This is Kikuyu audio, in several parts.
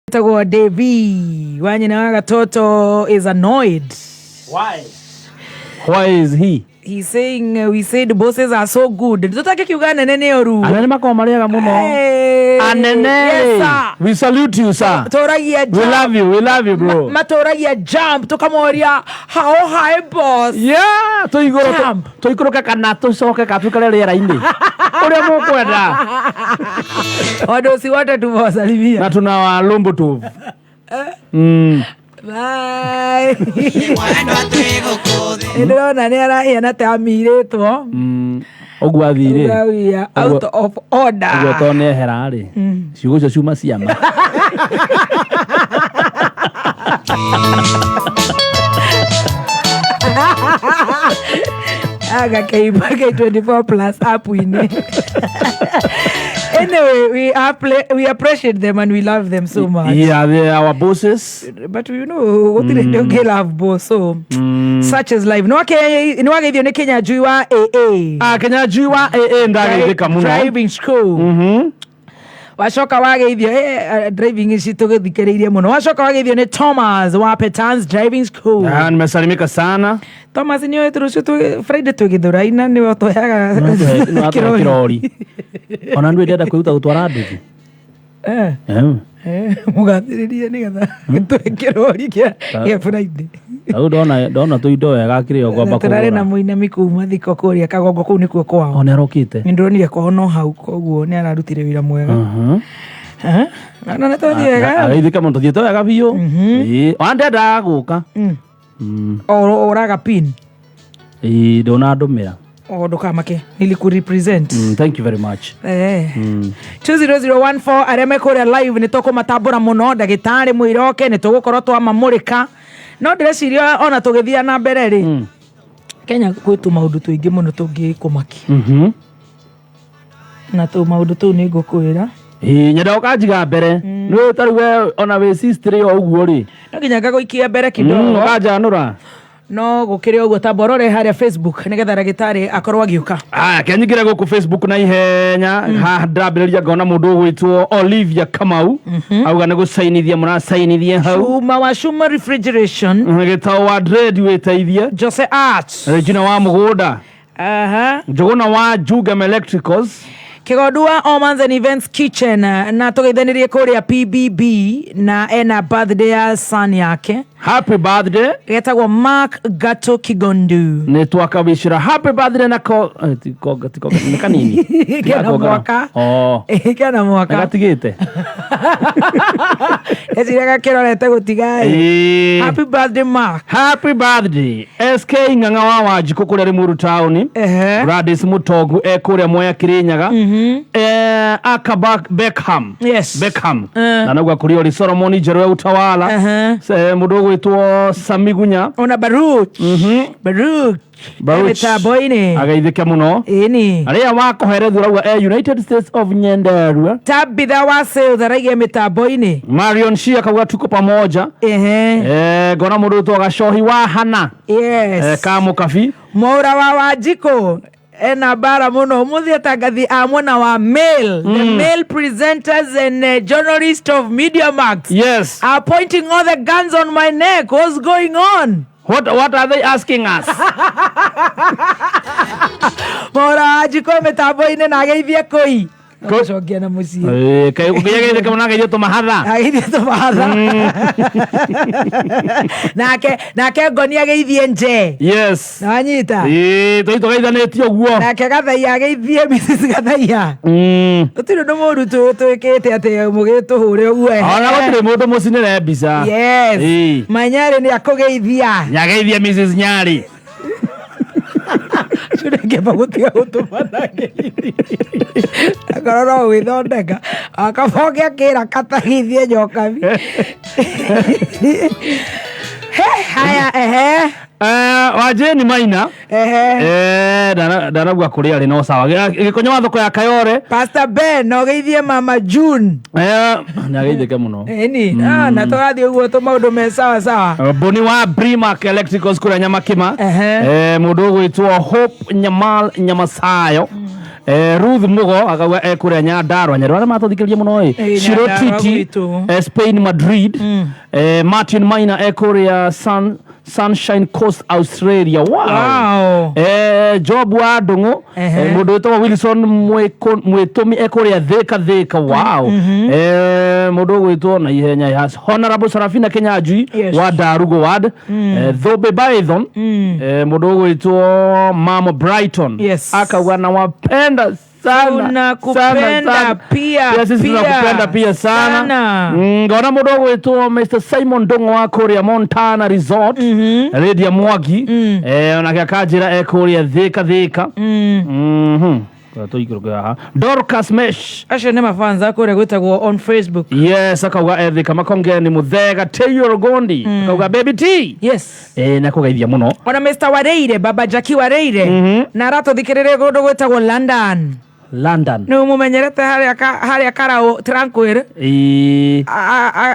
Tagwo Devi wa nyina wa gatoto is annoyed. Why? Why is he? He's saying we said bosses are so good. Tũtakĩkiuga nene nĩ oru. Anene makoragwo marĩ ega mũno. Hey. Anene. Yes, sir. We salute you, sir. Tũragia We jump. love you. We love you, bro. Matũragia jump tũkamoria how high boss. Yeah, tũigũrũ Jump. tũikũrũke kana tũcoke ka tũikare rĩera-inĩ. Ũrĩa mũkwenda. Wadosi wote tumewasalimia. Na tuna walumbu tu. Bye. Nĩndĩrona nĩ arahiana ta amirĩtwo. Ũguo athire. We are out of order. Ũguo to nĩehera rĩ. Ciugo icio ciuma ciama. Aga keimba K24 plus app inĩ. Anyway, we appreciate them and we love them so much. Yeah, they are our bosses. But you know, gũtirĩ mm. ndũngĩ love boss so such is life. Nĩ wageithio nĩ Kenya Njui wa AA. Ah, Kenya Njui wa AA ndageithĩka mũno. Driving school. Wacoka wageithio driving ici tũgĩthikĩrĩirie mũno. Wacoka wageithio nĩ Thomas wa Petans Driving School. Ah, nimesalimika sana. Thomas nĩ oĩ rũciũ Friday twĩ Gĩthũrai-na nĩwe ũtũheaga Nĩwatũhe kĩrori. Ona ndũĩ ndĩrenda kwĩruta gũtwara nduthi. Eh, mũgathĩrĩrie nĩgetha tũhe kĩrori kĩa Friday. Rĩu ndona tũindo wega kĩrĩa ngwamba Tũrarĩ na kũgũra. mũinami kũu mathiko kũrĩa kagongo kũu nĩkuo kwao. O nĩarokĩte. Nĩ ndĩronire kwao no hau koguo nĩ ararutire wĩra mwega. Eh, na nĩ tũthiĩ wega. Ageithĩka mũno tũthiĩte wega biũ. Ĩĩ, ona ndendaga gũka. O ũraga pin. Ĩĩ, ndũnandũmĩra. O ndũkamake nilikurepresent. Thank you very much. Eh. 20014 arĩa me kũrĩa live nĩ tũkũmatambũra mũno ndagĩtarĩ mũiroke nĩ tũgũkorwo twamamũrĩka no ndĩreciria ona tũgĩthiĩ na mbere rĩ Kenya gwĩ tũmaũndũ tũingĩ mũno tũngĩkũmakia na tũmaũndũ tũu nĩ ngũkwĩra. Ĩĩ, nyenda ũkanjiga mbere. Nĩ tarĩu we ona wĩ sister o ũguo rĩ. No nginya ngagũikia mbere kidogo. Ũkanjanũra. No gũkĩrĩ ũguo tamba ũrore harĩa Facebook nĩgetha ndagĩtarĩ akorwo agĩũka. Aya, kenyingĩre gũkũ Facebook na ihenya haha ndambĩrĩria ngona mũndũ ũgwĩtwo Olivia Kamau auga nĩ gũcainithia mũracainithia hau. Shuma wa Shuma Refrigeration. Gĩtao wa Dread wĩteithie. Jose Arts. Regina wa mũgũnda. Aha. Njũgũna wa Jugem Electricals. Kĩgondu wa Omans and Events Kitchen na tũgeithanirie kũrĩa PBB na ena birthday ya son yake Happy birthday. getagwo Mark Gato Kigondu. Nĩ twakawicĩra happy birthday na ko ti konga ti konga nĩ kanini. Kena mwaka. Oh. Kena mwaka. Gatigĩte. Eciria gakĩrorete gũtiga. Ĩĩ. Happy birthday Mark. Happy birthday SK Ng'ang'a wa Wanjikũ kũrĩa Limuru town. Ehe. Gladys Mũtongu e kũrĩa Mwea Kĩrĩnyaga. Aka Beckham. Yes. Beckham. Na nauga kũrĩa ũrĩ Solomon Njerũ ya Utawala. Ehe. Mũndũ ũgwĩtwo Sami Gunya. Ona Baruch. Baruch. Baruch. Mĩtambo-inĩ. Ageithĩke mũno. Ĩni. Arĩa wakoherethu rauga e United States of Nyenderua. Tabitha wa sales araigia mĩtambo-inĩ. Marion Shia kauga tuko pamoja. Ehe. Ngona mũndũ ũgwĩtwo Gacohi wa Hana. Yes. Kamũkabi. Mwaura wa Wanjikũ ena bara mũno ũmũthĩ atangathi a mwena wa male the male presenters and journalists of Media Max Yes. are pointing all the guns on my neck. What's going on? What are they asking us? Mwaura wa Wanjikũ mĩtambo-inĩ na ageithie kũi gũcokia na mũciĩ. Kaĩ ũkĩgeithĩka mũno ageithio tũmahatha. Ageithie tũmahatha. Nake ngoni ageithie nje. Yes. Nĩwanyita? Ĩĩ, tũi tũgeithanĩtie ũguo. Nake Gathaia ageithie Mrs. Gathaia. Gũtirĩ ũndũ mũũru twĩkĩte atĩ mũgĩtũhũre ũguo. Ona gũtirĩ mũndũ mũcinĩre mbica. Yes. Ĩĩ. Manyarĩ nĩ akũgeithia. Nyageithie Mrs. Nyarĩ. Cũrengeba gũtiga gũtũmana ngeithi. Akorwo no gwĩthondeka. Akaboke akĩra katageithie nyokabi. He, haya, ehe. Wa Jane Maina. Ehe. Ndanauga kũrĩa arĩ no sawa. Gĩkonyo wa thoko ya Kayore. Pastor Ben no geithie Mama June. Nĩageithĩke mũno. Ĩni, na tũrathiĩ ũguo tũ maũndũ me sawa sawa. Boni wa Brimac Electricals kũrĩa Nyamakĩma. Ehe. Mũndũ ũgwĩtwo Hope Nyamal Nyamasayo. Ruth Mugo akauga ekũrĩa Nyandarua. Nyandarua arĩa matũthikĩrĩria mũno ĩ. Ĩ, Shiro Nyandarua Titi gwitũ. Spain Madrid. Martin Maina ekũrĩa Sunshine Coast Australia. Wow. Wow. Job wa Ndung'u. Ehe. Mũndũ wĩtagwo Wilson Mwĩtũmi ekũrĩa Thĩka Thĩka. Wow. Mũndũ ũgwĩtwo na ihenya yes. Honorable Sarafina Kinyanjui Yes. wa Ndarugo Ward. Thũmbĩ Bython. Mũndũ ũgwĩtwo Mamo Brighton. Yes. Akauga nawapenda sana Tunakupenda sana, sana. pia, Pia sisi pia. tunakupenda pia sana, Sana. Ngona mũndũ ũgwĩtwo Mr Simon Ndung'u wa kũrĩa Montana Resort Lydia Mwangi onake akanjĩra ekũrĩa Thĩka Thĩka. Tũikũrũke haha Dorcas Mesh Acio nĩ mafanza kũrĩa gwĩtagwo on Facebook. Yes, akauga ethika makongeni muthega Taylor Gondi akauga baby T. Yes. Na kũgeithia mũno. Ona Mr Wareire, Baba Jackie Wareire, na aratũthikĩrĩria kũndũ gwĩtagwo London. London. Nĩ ũmũmenyerete harĩa harĩa Karau Tranquil. Ĩĩ.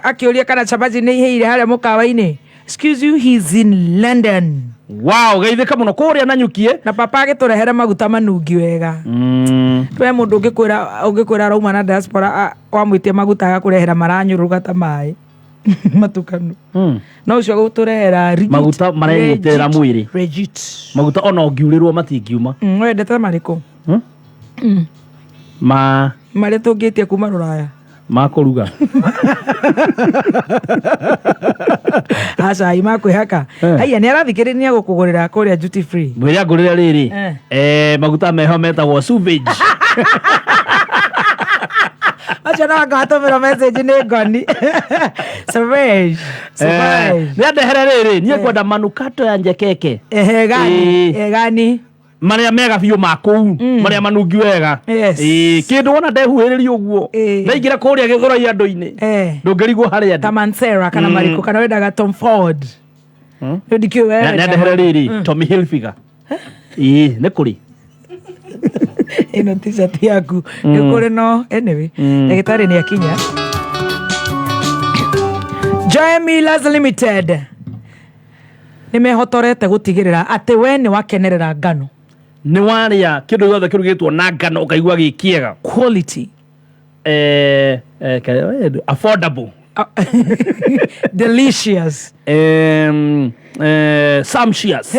Akĩũria kana cabaci nĩ ihĩire harĩa mũkawa-inĩ. Excuse you, he's in London. Wow, geithĩka mũno kũrĩa Nanyukie. Na papa agĩtũrehere maguta manungi wega. We mũndũ ũngĩkwĩra arauma na diaspora wamwĩtia maguta agakũrehera maranyũrũga ta maĩ matukanu. No ũcio gũtũrehera rigid, Maguta marenyitĩrĩra rigid, mwĩrĩ. rigid. Maguta ona ũngiurĩrwo matingiuma. Wendete marĩkũ? Ma Marĩa tũngĩtia kuma rũraya. Ma kũruga. Aca ma kwĩhaka. Haiya nĩ arathikĩrĩria gũkũgũrĩra kũrĩa duty free. Mwĩre ngũrĩre rĩrĩ. Maguta meho metagwo Sauvage. Acio no ngatũmĩrwo message nĩ ngoni. Savage. Savage. Nĩ andehere rĩrĩ, niĩ ngwenda manukato ya njekeke. Ehe gani? Ehe gani? Marĩa mega biũ ma kũu, marĩa manungi wega. Yes. Kĩndũ wona ndehuhĩrĩria ũguo. Ndaingĩra kũrĩa Gĩthũrai andũ-inĩ. Ndũngĩrigwo harĩa Ta ndĩ. Mansera kana marĩkũ kana wendaga Tom Ford. Rĩu ndikĩũĩ we Nĩ wendaga. andehere rĩrĩ, Tommy Hilfiger. Nĩ kũrĩ. Ĩno t-shirt yaku. Nĩ kũrĩ no anyway. Ndagĩtarĩ nĩ akinya. Joy Millers Limited nĩ mehotorete gũtigĩrĩra atĩ we nĩ wakenerera ngano. Nĩ warĩa kĩndũ gĩothe kĩrugĩtwo na ngano ũkaigua gĩ kĩega. Quality. Affordable. Delicious. Sumptuous.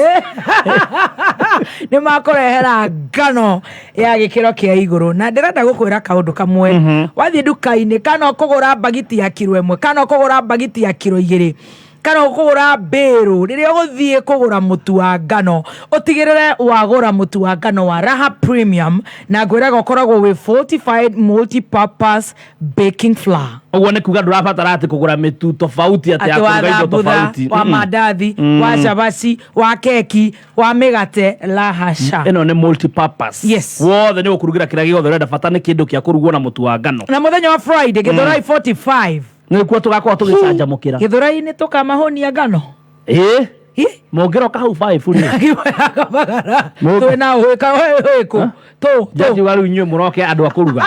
Nĩ makũrehera ngano ya gĩkĩro kĩa igũrũ na ndĩrenda gũkwĩra kaũndũ kamwe. Wathiĩ nduka-inĩ kana ũkũgũra mbagiti ya kiro 1 kana ũkũgũra mbagiti ya kiro 2 kana ũkũgũra mbĩrũ, rĩrĩa ũgũthiĩ kũgũra mũtu wa ngano ũtigĩrĩre wagũra mũtu wa ngano wa Raha Premium na ngwĩraga ũkoragwo wĩ fortified multi-purpose baking flour. Ũguo nĩ kuga ndũrabatara atĩ kũgũra mĩtu tofauti atĩ ya Atĩ wa kũruga indo thambutha, tofauti. wa mandathi, wa cabaci, wa keki, wa mĩgate, la hasha. Ĩno nĩ multi-purpose. Yes. Wothe nĩ ũkũrugĩra kĩrĩa gĩothe ũrenda, bata nĩ kĩndũ kĩa kũrugwo na mũtu wa ngano. Na mũthenya wa Friday Gĩthũrai 45. Nĩkuo tũgakorwo tũgĩcanjamũkĩra. Gĩthũrai nĩ tũkamahũnia ngano. Ĩĩ. Hi? Mũngĩroka hau 5 rĩ. Akĩoyaga Mũngĩ- Twĩna ũhĩka ũhĩkũ. Tũ. Njanjiuga rĩu inyuĩ mũroke andũ a kũruga.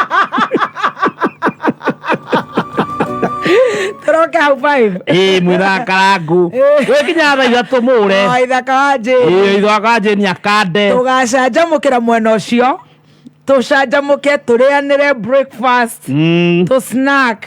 Tũroke hau 5. Ĩĩ mwĩna karangu. Wĩ kinya thaa 3 mũre. Oh, ithaka wa Jane. Ĩĩ ithaka wa Jane akande. Tũgacanjamũkĩra mwena ũcio. Tũcanjamũke tũrĩanĩre breakfast. Tũ snack.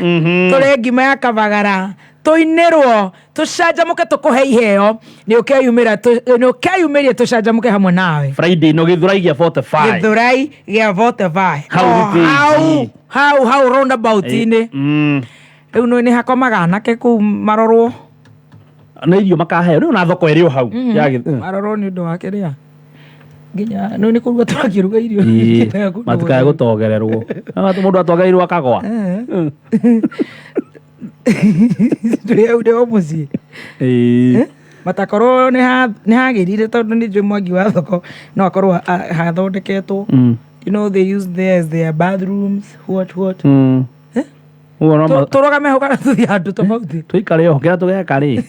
Tũrĩe ngima ya kabagara. Tũinĩrwo, tũcanjamũke tũkũhe iheo. Nĩ ũkeyumĩra, nĩ ũkeyumĩrie tũcanjamũke hamwe nawe. Friday no Gĩthũrai gĩa 45. Gĩthũrai gĩa 45. Hau Oh, gĩtĩnji. hau, hau roundabout-inĩ. Rĩu nĩ hakomaga anake kũu marorwo. Nĩ irio makaheo. Rĩu na thoko ĩrĩ o hau. Ya gĩ- Marorwo nĩ ũndũ wa kĩrĩa. Nginya nĩ kũruga tũrakĩruga irio. Ĩĩ, matikae gũtogererwo. Mũndũ atogereirwo akagwa. Ndĩ hau ndĩ o mũciĩ. Matakorwo nĩ hagĩrire tondũ nĩ njũĩ Mwangi wa thoko no akorwo hathondeketwo. You know they use there as their bathrooms, what what. Ũguo no ma- Tũrũgame hau kana tũthiĩ handũ tofauti. Tũikare oho kĩrĩa tũgeka rĩ.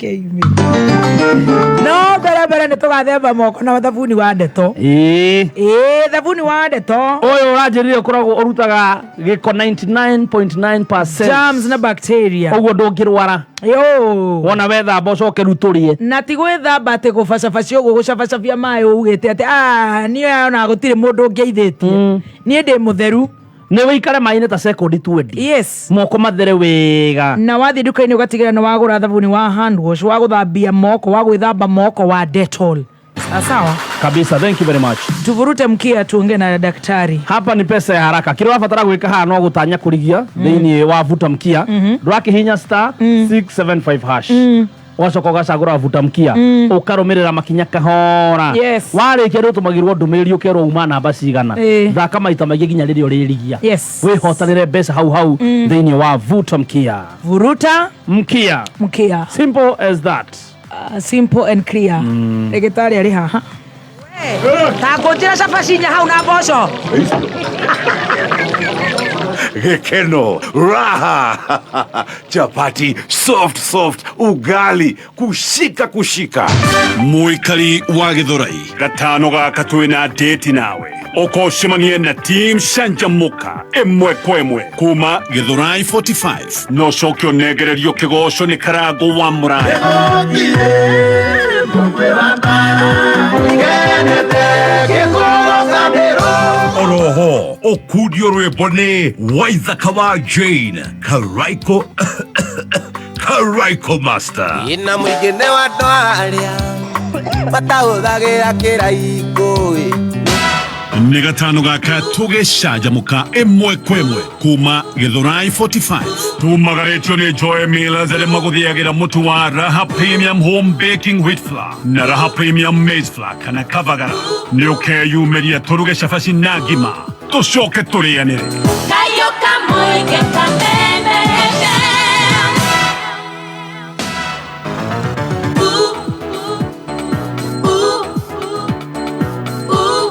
Akeyumĩria. No mbere mbere nĩ tũgathemba moko na thabuni wa ndeto. Ĩĩ. Ĩĩ, thabuni wa ndeto. Ũyũ ũranjĩrire ũkoragwo ũrutaga gĩko 99.9%. Germs na bacteria. Ũguo ndũngĩrwara. Yo. Wona wethamba ũcoke rĩu tũrĩe. Na ti gwĩthamba atĩ gũbacabacia ũguo gũcabacabia maĩ ugĩte atĩ "Ah, niĩ ona gũtirĩ mũndũ ũngĩaithĩtie, niĩ ndĩ mũtheru." Nĩ wĩikare maĩ-inĩ ta sekondi 20. Yes. Moko mathere wega. Na wathiĩ nduka-inĩ ũgatigĩra nĩ wagũra thabuni wa hand wash wa gũthambia moko, wa gwĩthamba moko wa Dettol. Sawa sawa. Kabisa, thank you very much. Tuvurute mkia tuongee na daktari. Hapa ni pesa ya haraka. Kĩrĩa ũrabatara gwĩka haha no gũtanya kũrigia thĩinĩ wa vuta mkia. Ndũrakihinya *675#, ũgacoka ũgacagũra vuta mkia, ũkarũmĩrĩra makinya kahora. Yes. Warĩkia nĩ ũtũmagĩrwo ndũmĩrĩri ũkerwo uma namba cigana. Thaka maita maingĩ nginya rĩrĩa ũrĩrigia. Yes. Wĩhotanĩre mbeca hau hau thĩinĩ wa vuta mkia. Vuruta mkia. Mkia. Simple as that. Simple and clear. Ndagĩtarĩ arĩ haha. Ta ngũnjĩra cabaci inya hau na mboco. Gikeno, raha, chapati soft soft, ugali kushika kushika. Mũikari wa Gĩthũrai, gatano gaka twĩna date nawe ũkocemanie na team Canjamũka ĩmwe kwa ĩmwe kuma Gĩthũrai 45 no coke ũnengererio kĩgoco nĩ Karango wa Mũraya. Oroho ũkundio rwĩmbo nĩ Waithaka wa Jane Karaiko, Karaiko Master. Ina mũingĩ nĩ wa andũ arĩa matahũthagĩra kĩraikũ. Nĩ gatano gaka tũgĩcanjamũka ĩmwe kwa ĩmwe kuma Gĩthũrai 45. Tumagarĩtio nĩ Joy Millers arĩa magũthĩagĩra mũtu wa Raha Premium Home Baking Wheat Flour na Raha Premium Maize Flour kana Kavagara. Nĩ ũkeyumĩria tũruge cabaci na ngima tũcoke tũrĩanĩre. Kayo kamũige Kameme FM. Ooh, ooh, ooh, ooh.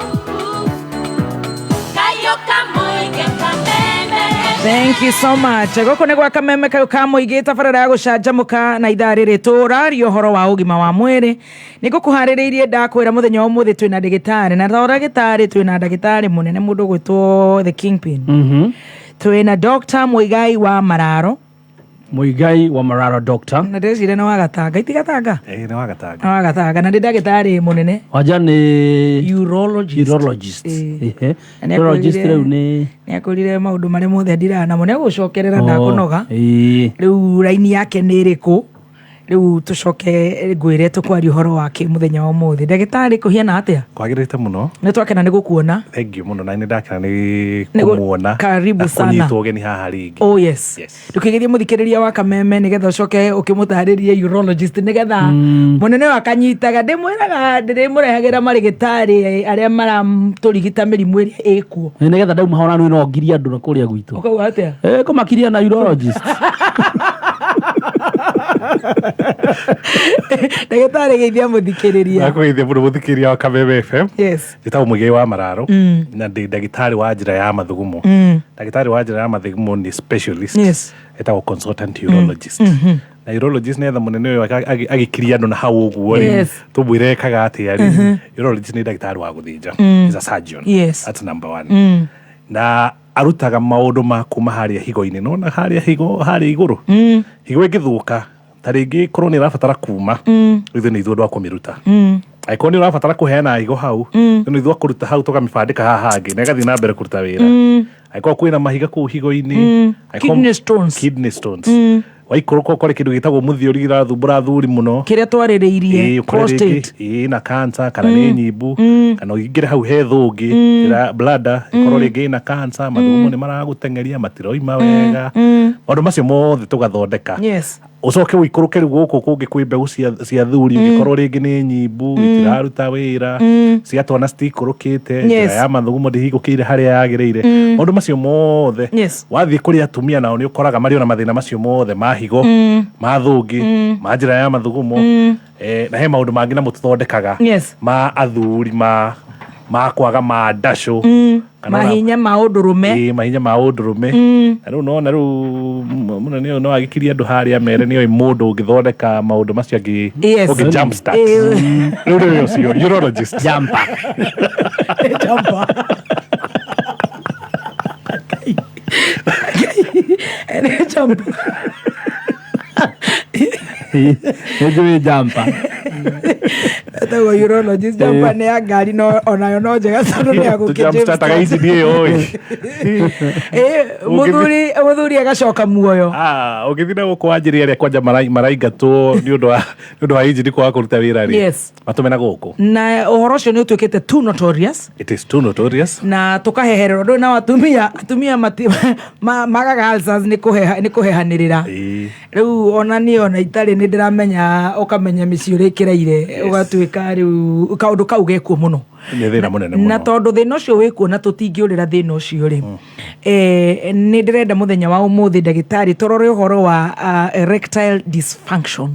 Kayo kamũige Kameme FM. Thank you so much. Gũkũ nĩ gwa Kameme kayo ka mũingĩ, tabarĩra ya gũcanjamũka, na ithaa rĩrĩ tũraria ũhoro wa ũgima wa mwĩrĩ. Nĩ ngũkũharĩrĩirie ndakwĩra mũthenya wa ũmũthĩ twĩna ndagĩtarĩ, na to ndagĩtarĩ, twĩna ndagĩtarĩ mũnene, mũndũ ũgwĩtwo the Kingpin. Twĩna Dr. Muigai wa Mararo. Muigai wa Mararo, doctor. Na ndĩreciria nĩ wa Gatanga, iti Gatanga? Ĩĩ, nĩ wa Gatanga. Nĩ wa Gatanga na nĩ ndagĩtarĩ mũnene. Wanja nĩ urologist. Urologist. Ĩĩ. Ehe. Na nĩ Urologist akwĩrire- rĩu nĩ nĩ akwĩrire maũndũ marĩa mothe ndiraga namo, nĩ agũcokerera, ndakũnoga. Ĩĩ. Rĩu raini yake nĩ ĩrĩkũ? Rĩu tũcoke ngwĩre tũkwaria ũhoro wake mũthenya wa ũmũthĩ. Ndagĩtarĩ, kũhiana atĩa? Kwagĩrĩte mũno. Nĩ twakena nĩ gũkuona. Thank you mũno, na nĩ ndakena nĩ kũmuona Karibu na sana. kũnyitwo ũgeni haha rĩngĩ. Oh yes. Yes. Ndũkĩgerie mũthikĩrĩria wa Kameme nĩgetha ũcoke ũkĩmũtarĩrie urologist, nĩgetha mũnene ũyũ akanyitaga. Ndĩmwĩraga ndĩrĩmũrehagĩra marĩgĩtarĩ arĩa maratũrigita mĩrimũ ĩrĩa ĩkuo. Nĩ nĩgetha ndauma hau naniĩ no ngirie andũ na kũrĩa gwitũ. Ũkauga atĩa? Eh, kũmakiria na urologist. Ndagĩtarĩ, geithia mũthikĩrĩria. Nakũgeithia mũno mũthikĩrĩria wa Kameme FM. Yes. Njĩtagwo Mũigai wa Mararo na ndĩ ndagĩtarĩ wa njĩra ya mathugumo. Ndagĩtarĩ wa njĩra ya mathugumo nĩ specialist. Etagwo consultant urologist. Na urologist nĩgetha mũnene ũyũ agĩkiria andũ na hau ũguo rĩ, tũmwĩre ekaga atĩa rĩ, urologist nĩ ndagĩtarĩ wa gũthĩnja, is a surgeon. That's number one. Na arutaga maũndũ ma kuma harĩa higo-inĩ, nona harĩa higo harĩa igũrũ, higo ĩngĩthũka, ta rĩngĩ korwo nĩ ĩrabatara kuma, ithuĩ nĩ ithuĩ andũ a kũmĩruta. Angĩkorwo nĩ ũrabatara kũheana higo hau, nĩ ithuĩ a kũruta hau tũkamĩbandĩka haha hangĩ na ĩgathiĩ na mbere kũruta wĩra. Angĩkorwo kwĩna mahiga kũu higo-inĩ, Kidney stones. Kidney stones, waikũrũka ũkore kĩndũ gĩtagwo mũthiũri gĩrathumbũra athuri mũno. Kĩrĩa twarĩrĩirie. Ĩĩ, ũkore rĩngĩ, Prostate. ĩĩ, na cancer kana nĩ nyimbu, kana ũingĩre hau he thũngĩ ĩra bladder ĩkorwo rĩngĩ ĩna cancer, mathugumo nĩ maragũteng'eria matiroima wega, maũndũ macio mothe tũgathondeka. Ũcoke ũikũrũke rĩu gũkũ kũngĩ kwĩ mbegũ cia thuri, ũngĩkorwo rĩngĩ nĩ nyimbu itiraruta wĩra, cia twana citikũrũkĩte, njĩra ya mathugumo ndĩhingũkĩire harĩa yagĩrĩire, maũndũ macio mothe. Wathiĩ kũrĩ atumia nao nĩ ũkoraga marĩ ona mathĩna macio mothe ma higo, ma thũngĩ, ma njĩra ya mathugumo, na he maũndũ mangĩ namo tũthondekaga ma athuri ma Ma kwaga mandacũ kana ona- Mahinya ma ũndũrũme. Ĩĩ, mahinya ma ũndũrũme. Na rĩu nona rĩu mũnene ũyũ no agĩkirie andũ harĩa mere nĩ oĩ mũndũ ũngĩthondeka maũndũ macio angĩ Yes. ũngĩ jump start. Ĩĩ. Rĩu nĩwe ũcio urologist. Jumper. Jumper. Nĩ jumper. Nĩ njũĩ jumper. Etagwo urologist. Jumper nĩ ya ngari no onayo no njega tondũ nĩ ya gũkĩ Jump startaga injini ĩyo ĩ. Mũthuri mũthuri agacoka muoyo. Ah, ũngĩthiĩ na gũkũ wanjĩrĩ arĩa kwanja maraingatwo nĩ ũndũ wa nĩ ũndũ wa injini kwaga kũruta wĩra rĩ, Yes. matũme na gũkũ. Na ũhoro ũcio nĩ ũtuĩkĩte too notorious. It is too notorious. Na tũkahehererwo ndũĩ na atumia atumia magaga ulcers nĩ kũhehanĩrĩra. Rĩu ona niĩ ona itarĩ nĩ ndĩramenya ũkamenya mĩciĩ ũrĩa ĩkĩraire ũgatuĩka rĩu kaũndũ kau gekuo mũno. Nĩ thĩna mũnene Na mũno. tondũ thĩna ũcio wĩkuo na tũtingĩũrĩra thĩna ũcio rĩ, nĩ ndĩrenda mũthenya wa ũmũthĩ ndagĩtarĩ tũrore ũhoro wa erectile dysfunction.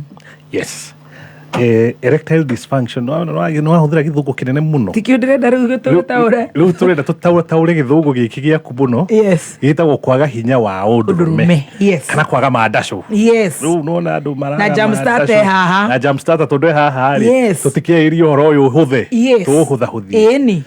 Yes. Erectile dysfunction nĩ wahũthĩra gĩthũngũ kĩnene mũno. Tikĩo ndĩrenda rĩu tũgĩtaũre. Rĩu tũrenda tũtaũre gĩthũngũ gĩkĩ gĩaku mũno. Yes. Gĩtagwo kwaga hinya wa ũndũrũme. Ũndũrũme, yes. Kana kwaga mandacũ. Yes. Rĩu nona andũ maraga Na jump starter mandacũ. haha. Na jump starter tondũ e haha rĩ. Yes. Tũtikĩaĩria ũhoro ũyũ ũhũthe. Yes. Tũũhũthahũthie. Ĩni.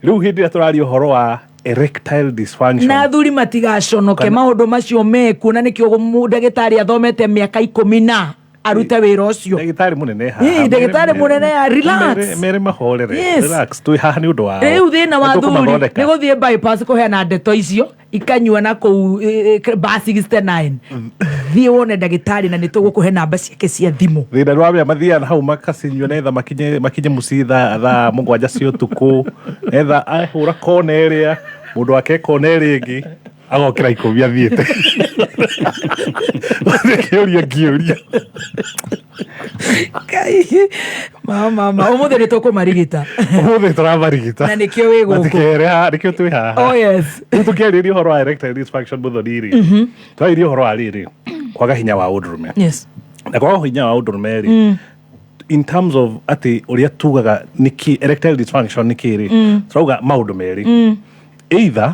Rĩu hĩndĩ ĩrĩa tũraria ũhoro wa erectile dysfunction. Na athuri matigaconoke maũndũ macio mekuo na nĩkĩo ndagĩtarĩ athomete mĩaka 10 na arute wĩra ũcio. Ndagĩtarĩ mũnene haha. Ĩĩ, ndagĩtarĩ mũnene ya relax. Mere mahorere. Yes. Relax, twĩ haha nĩ ũndũ wao. Rĩu thĩna wa Nĩ athuri tũkũmathondeka. nĩ gũthiĩ bypass kũheana ndeto icio ikanyua na kũu bar 69. Thiĩ wone ndagĩtarĩ na nĩ tũgũkũhe namba ciake cia thimũ. Thĩna nĩ wamenya mathiaga na hau makacinyua netha makinye mũciĩ thaa 7 cia ũtukũ, netha ahũra kona ĩrĩa mũndũ wake kona ĩrĩa ĩngĩ agokĩra 10 athiĩte. Kĩũria ngĩũria. Ngai, mama, mama, ũmũthĩ nĩ tũkũmarigita. Ũmũthĩ tũramarigita. Na nĩkĩo wĩ gũkũ. Matikere haha, nĩkĩo twĩ haha. Oh, yes. Rĩu tũkĩarĩria ũhoro wa erectile dysfunction mũthoni rĩ, twarĩria ũhoro wa rĩrĩ kwaga hinya wa ũndũrũme. Yes. Na kwaga hinya wa ũndũrũme rĩ, in terms of atĩ ũrĩa tugaga nĩkĩ erectile dysfunction nĩkĩ rĩ, tũrauga maũndũ merĩ. Either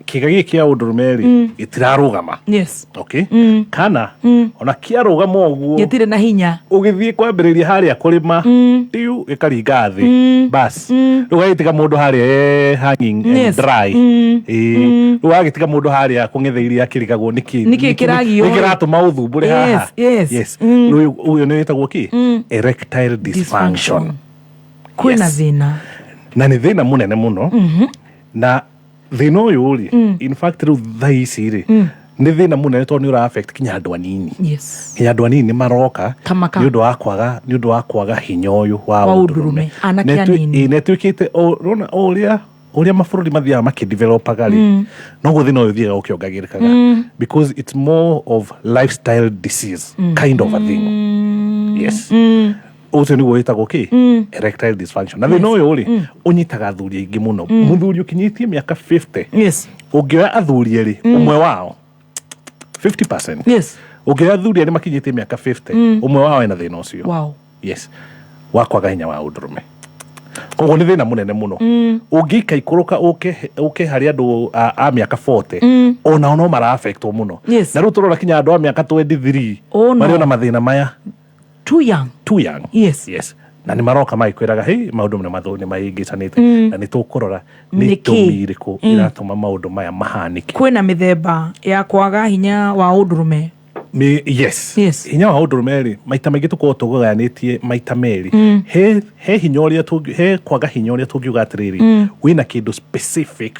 kĩga gĩkĩ kĩa ũndũrũme rĩ gĩtirarũgama. Yes. Okay. Kana ona kĩarũgama ũguo gĩtirĩ na hinya. Ũgĩthiĩ kwambĩrĩria harĩa kũrĩma tiu gĩkaringa thĩ bas, rĩu ũgagĩtiga mũndũ harĩa hanging and Yes. dry. Ĩĩ, rĩu ũgagĩtiga mũndũ harĩa kũng'etheirie akĩrigagwo nĩkĩ Nĩkĩ kĩragio? nĩkĩ kĩratũma ũthumbũre haha. Yes, yes. Yes. Rĩu ũyũ nĩ wĩtagwo kĩ erectile dysfunction. Kwĩna Yes. thĩna. Na nĩ thĩna mũnene mũno. Na thĩna ũyũ rĩ, in fact rĩu thaa ici rĩ nĩ thĩna mũnene tondũ nĩ ũra affect kinya andũ anini. Yes. Kinya andũ anini nĩ maroka Kamaka. nĩ ũndũ wa kwaga nĩ ũndũ wa kwaga hinya ũyũ wa Wa ũndũrũme. ũndũrũme. Anake Na anini. ĩĩ, na ĩtuĩkĩte ũrona o ũrĩa mabũrũri mathiaga makĩdevelopaga rĩ, noguo thĩna ũyũ ũthiaga ũkĩongagĩrĩkaga because it's more of lifestyle disease kind of a thing. Yes. Ũcio nĩguo wĩtagwo kĩ erectile dysfunction. Na thĩna ũyũ rĩ ũnyitaga athuri aingĩ mũno. Mũthuri ũkinyĩtie mĩaka 50, Yes. ũngĩoya athuri erĩ ũmwe wao 50%, Yes. ũngĩoya athuri erĩ makinyĩtie mĩaka 50, ũmwe wao ena thĩna ũcio. Wow. Yes, wa kwaga hinya wa ũndũrũme. Koguo nĩ thĩna mũnene mũno. Ũngĩikaikũrũka ũke harĩ andũ a mĩaka 40, onao no mara affectwo mũno. Yes. Na rĩu tũrora kinya andũ a mĩaka 23 Oh, no. marĩ ona mathĩna maya. Too young. Too young. Yes. Yes. Na nĩ maroka magĩkwĩraga hei maũndũ nĩ nĩ mahĩngĩcanĩte, na nĩ tũkũrora nĩ Nĩkĩ? itũmi irĩkũ iratũma maũndũ maya mahanĩke. Kwĩna mĩthemba ya kwaga hinya wa ũndũrũme. Yes. Yes. Hinya wa ũndũrũme rĩ, maita maingĩ tũkoragwo tũgayanĩtie maita merĩ. He hinya ũrĩa he kwaga hinya ũrĩa tũngiuga atĩrĩrĩ wĩna kĩndũ specific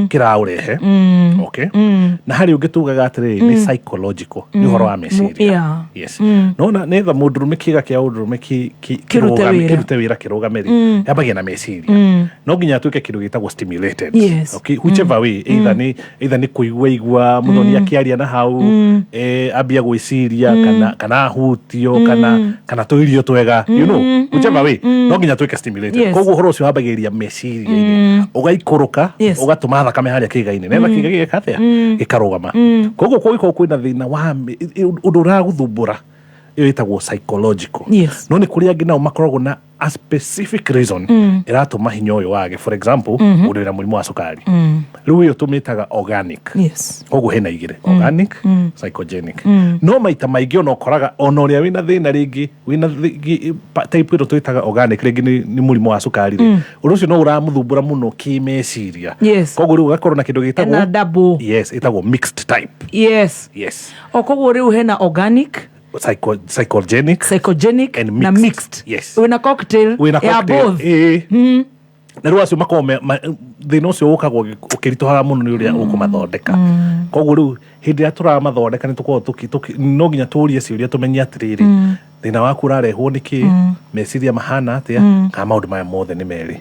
kĩraũrehe. Okay. Na harĩ ũngĩ tugaga atĩrĩrĩ nĩ psychological, nĩ ũhoro wa meciria. Yeah. Yes. Nona nĩgetha mũndũrũme kĩga kĩa ũndũrũme Kĩrute wĩra. kĩrute wĩra kĩrũgame rĩ, yambagia na meciria. No nginya atuĩke kĩndũ gĩtagwo stimulated. Yes. Okay, whichever way, either nĩ kũigua igua mũthoni akĩaria na hau, ambia gwĩciria kana ahutio kana tũirio twega, you know, whichever way no nginya atuĩke stimulated. Yes. Koguo ũhoro ũcio wambagĩrĩria meciria-inĩ ũgaikũrũka, Yes. ũgatũma thakame harĩa kĩĩga-inĩ netha kĩĩga gĩgeka atĩa gĩkarũgama. Koguo kũngĩkorwo kwĩna thĩna wa ũndũ ũragũthumbũra, Ĩyo ĩtagwo psychological. Yes. No nĩ kũrĩ angĩ nao makoragwo na a specific reason ĩratũma hinya ũyũ wage. For example, mũndũ wĩna mũrimũ wa cukari, rĩu ĩyo tũmĩtaga organic. Koguo hena igĩrĩ, organic, psychogenic. No maita maingĩ ona ũkoraga ona ũrĩa wĩna thĩna rĩngĩ wĩna type ĩno twĩtaga organic, rĩngĩ nĩ mũrimũ wa cukari rĩ, ũndũ ũcio no ũramũthumbũra mũno kĩmeciria. Koguo rĩu ũgakorwo na kĩndũ Ena gĩtagwo double. Yes, ĩtagwo mixed type. Yes. O koguo rĩu hena organic, Psychogenic psychogenic and na mixed. Mixed. Yes. Wĩna cocktail Wĩna ya cocktail. both. Ĩĩ. Na rĩu acio makoragwo thĩna ũcio ũkagwo ũkĩritũhaga mũno nĩ ũrĩa ũkũmathondeka. Koguo rĩu hĩndĩ ĩrĩa tũramathondeka nĩ tũkoragwo no nginya tũrie ciũria tũmenye atĩrĩrĩ, thĩna waku ũrarehwo nĩ kĩ, meciria mahana atĩa, kana maũndũ maya mothe nĩ merĩ.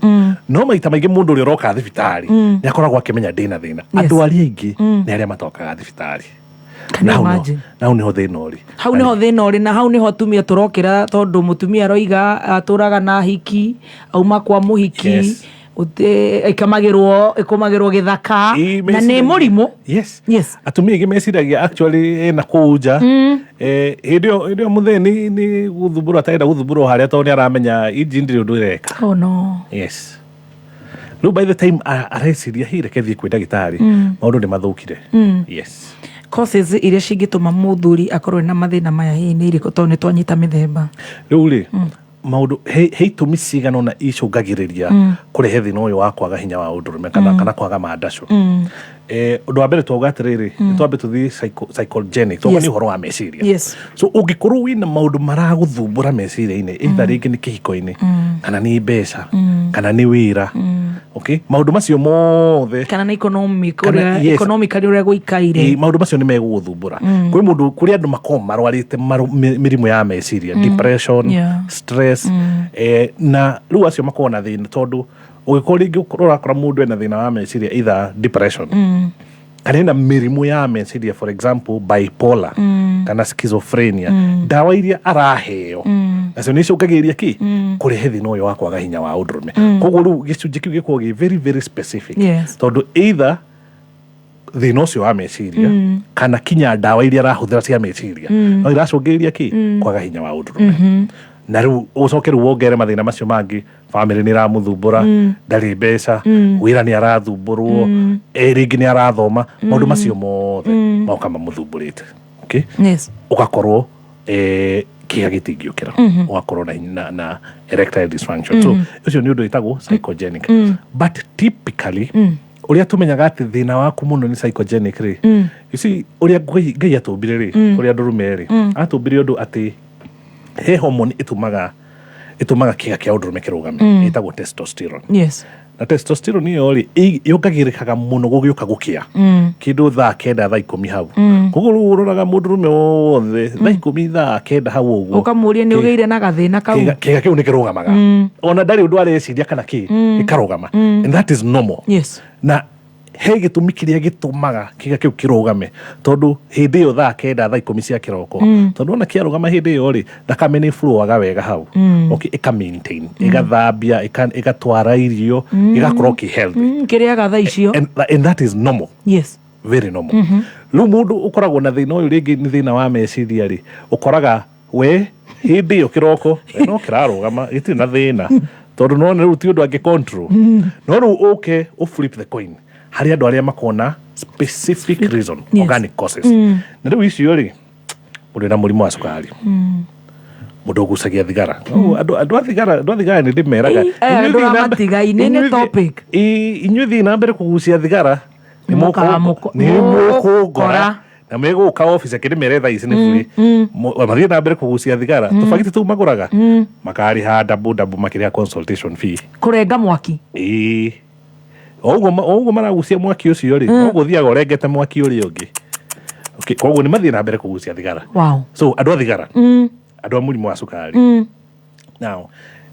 No maita maingĩ mũndũ ũrĩa ũroka thibitarĩ nĩ akoragwo akĩmenya ndĩna thĩna. Andũ arĩa aingĩ nĩ arĩa matokaga thibitarĩ. Can Na you hau nĩho- imagine? Na hau nĩho thĩna ũrĩ. Hau niho thĩna ũrĩ, na hau niho atumia tũrokĩra, tondũ mũtumia aroiga atũraga na hiki auma kwa mũhiki. Ĩkamagĩrwo ĩkũmagĩrwo gĩthaka. Ĩ, Na nĩ mũrimũ. Yes. Yes. Atumia aingĩ meciragia actually ena kũu nja. Hĩndĩ ĩyo mũthee nĩ gũthumbũrwo atarenda gũthumbũrwo harĩa, tondũ nĩ aramenya inji ndĩrĩ ũndũ ĩreka. Oh no. Yes. Rĩu by the time areciria hi reke thiĩ kwĩ ndagĩtarĩ, maũndũ nĩ mathũkire. Yes. Causes iria cingĩtũma mũthuri akorwo na mathĩna maya hihi nĩ irĩkũ, tondũ nĩ twanyita mĩthemba? Rĩu rĩ, maũndũ he itũmi cigana ũna icũngagĩrĩria kũrehe thĩna ũyũ wa kwaga hinya wa ũndũrũme kana kwaga mandacũ. Ũndũ wa mbere twauga atĩrĩrĩ, nĩ twambe tũthiĩ psychogenic, twauga nĩ ũhoro wa meciria. So ũngĩkorwo wĩna maũndũ maragũthumbũra meciria-inĩ, either rĩngĩ nĩ kĩhiko-inĩ, kana nĩ mbeca, kana nĩ wĩra, okay, maũndũ macio mothe, kana nĩ economic, Kana- ũrĩa yes. economically ũrĩa gũikaire. Ĩ, maũndũ macio nĩ megũgũthumbũra. Kwĩ mũndũ, kũrĩ andũ makoragwo marwarĩte mĩrimũ ya meciria, depression, stress, na rĩu acio makoragwo na thĩna, tondũ ũngĩkorwo rĩngĩ ũrakora mũndũ ena thĩna wa meciria, either depression kana ena mĩrimũ ya meciria, for example bipolar kana schizophrenia, ndawa iria araheo nacio nĩ icũngagĩrĩria kĩ kũrehe thĩna ũyũ wa kwaga hinya wa ũndũrũme. Koguo rĩu gĩcunjĩ kĩu gĩkoragwo gĩ very very specific, tondũ either thĩna ũcio wa meciria kana kinya ndawa iria arahũthĩra cia meciria no iracũngĩrĩria kĩ kwaga hinya wa ũndũrũme. Na rĩu ũcoke rĩu wongere mathĩna macio mangĩ, famĩlĩ nĩ ĩramũthumbũra, ndarĩ mbeca, wĩra nĩ arathumbũrwo, rĩngĩ nĩ arathoma, maũndũ macio mothe magoka mamũthumbũrĩte, okay? Ũgakorwo kĩga gĩtingĩũkĩra, ũgakorwo na erectile dysfunction. So ũcio nĩ ũndũ wĩtagwo psychogenic. But typically ũrĩa tũmenyaga atĩ thĩna waku mũno nĩ psychogenic rĩ, you see, ũrĩa Ngai atũmbire rĩ, ũrĩa ndũrũme rĩ atũmbire ũndũ atĩ he hormone ĩtũmaga kĩga kĩa ũndũrũme kĩrũgame, ĩtagwo testosterone. Na testosterone ĩyo rĩ, yongagĩrĩkaga mũno gũgĩũka gũkĩa kĩndũ thaa 9, thaa 10 hau. Koguo rĩu ũroraga mũndũrũme wothe thaa 10, thaa 9 hau ũguo, Ũkamũria nĩ ũgĩire na gathĩna kau. Kĩga kĩu nĩ kĩrũgamaga, ona ndarĩ ũndũ areciria kana kĩ, gĩkarũgama, and that is normal. Na he gĩtũmi kĩrĩa gĩtũmaga kĩga kĩu kĩrũgame, tondũ hĩndĩ ĩyo thaa 9, thaa 10 cia kĩroko, tondũ ona kĩarũgama hĩndĩ ĩyo rĩ, thakame nĩ flowaga wega hau, okay, ĩka maintain, ĩgathambia, ĩgatwara irio, ĩgakorwo kĩ healthy. Kĩrĩaga thaa icio. And that is normal. Very normal. Rĩu mũndũ ũkoragwo na thĩna ũyũ, rĩngĩ nĩ thĩna wa meciria rĩ, ũkoraga we hĩndĩ ĩyo kĩroko we no kĩrarũgama, gĩtirĩ na thĩna, tondũ nona rĩu ti ũndũ angĩ control. No rĩu ũke ũ flip the coin harĩ andũ arĩa makona specific reason, organic causes. Na rĩu icio rĩ, mũndũ wĩna mũrimũ wa cukari, mũndũ ũgucagia thigara. Andũ a thigara nĩ ndĩmeraga, Ĩ, aya inyuĩ andũ thiĩ a na mbere- matigai-inĩ nĩ inyuĩ topic. Inyuĩ thiĩ na mbere kũgucia thigara, nĩ Mũkaga nĩ mũkũngora. mũkũngora na megũka office akĩndĩmere thaa ici nĩ buri. Mathiĩ na mbere kũgucia thigara, tũbagiti tũu magũraga makarĩha double double makĩrĩha consultation fee. Kũrenga mwaki. Ĩĩ, o ũguo maragucia mwaki ũcio rĩ, noguo ũthiaga ũrengete mwaki ũrĩa ũngĩ. Okay, koguo nĩ mathiĩ na mbere kũgucia thigara. So andũ a thigara, andũ a mũrimũ wa cukari. Now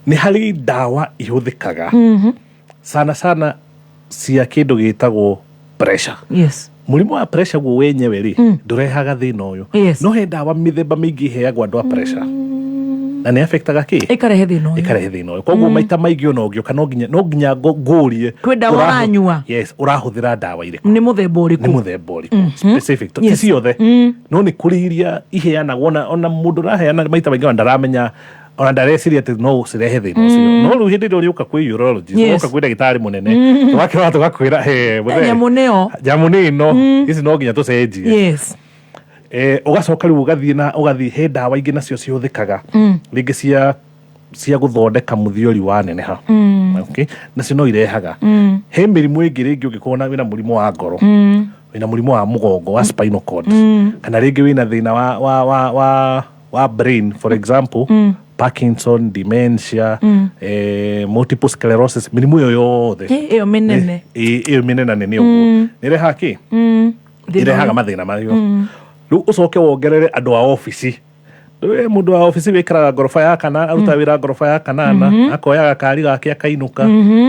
nĩ harĩ ndawa ihũthĩkaga sana sana cia kĩndũ gĩtagwo pressure. Mũrimũ wa pressure guo wenyewe rĩ, ndũrehaga thĩna ũyũ. No he ndawa mĩthemba mĩingĩ iheagwo andũ a pressure. Na nĩ affectaga kĩ? Ĩkarehe thĩna ũyũ. Ĩkarehe thĩna ũyũ. Koguo maita maingĩ ona ũngĩũka no nginya ngũrie Kwĩ ndawa ũranyua? Yes, ũrahũthĩra ndawa irĩkũ? Nĩ mũthemba Nĩ ũrĩkũ? Mũthemba ũrĩkũ specific? Ti ciothe, no nĩ kũrĩ iria iheanagwo ona mũndũ ũraheana maita maingĩ ona ndaramenya, ona ndareciria atĩ no cirehe thĩna ũcio. No rĩu hĩndĩ ĩrĩa ũrĩũka kwĩ urologist, ũgoka kwĩ ndagĩtarĩ mũnene, tũgakĩrora tũgakwĩra, "He, mũthee, Nyamũ nĩyo. Nyamũ nĩ ĩno, ici no nginya tũcenjie." Ũgacoka rĩu ũgathiĩ na ũgathiĩ he ndawa ingĩ nacio cihũthĩkaga rĩngĩ cia gũthondeka mũthiori wa neneha, okay? Nacio no irehaga. He mĩrimũ ĩngĩ rĩngĩ ũngĩkorwo na wĩna mũrimũ wa ngoro, wĩna mũrimũ wa mũgongo wa spinal cord, kana rĩngĩ wĩna thĩna wa brain, for example Parkinson, dementia, multiple sclerosis, mĩrimũ ĩyo yothe. Ĩyo mĩnene. Ĩyo mĩnene nene ũguo nĩ ĩrehaga kĩ? Thĩna Irehaga ũyũ. Mathĩna macio. Rĩu ũcoke wongerere andũ a obici. Rĩu mũndũ wa obici wĩkaraga ngoroba ya kana, arutaga wĩra ngoroba ya kanana, akoya gakari gake akainũka,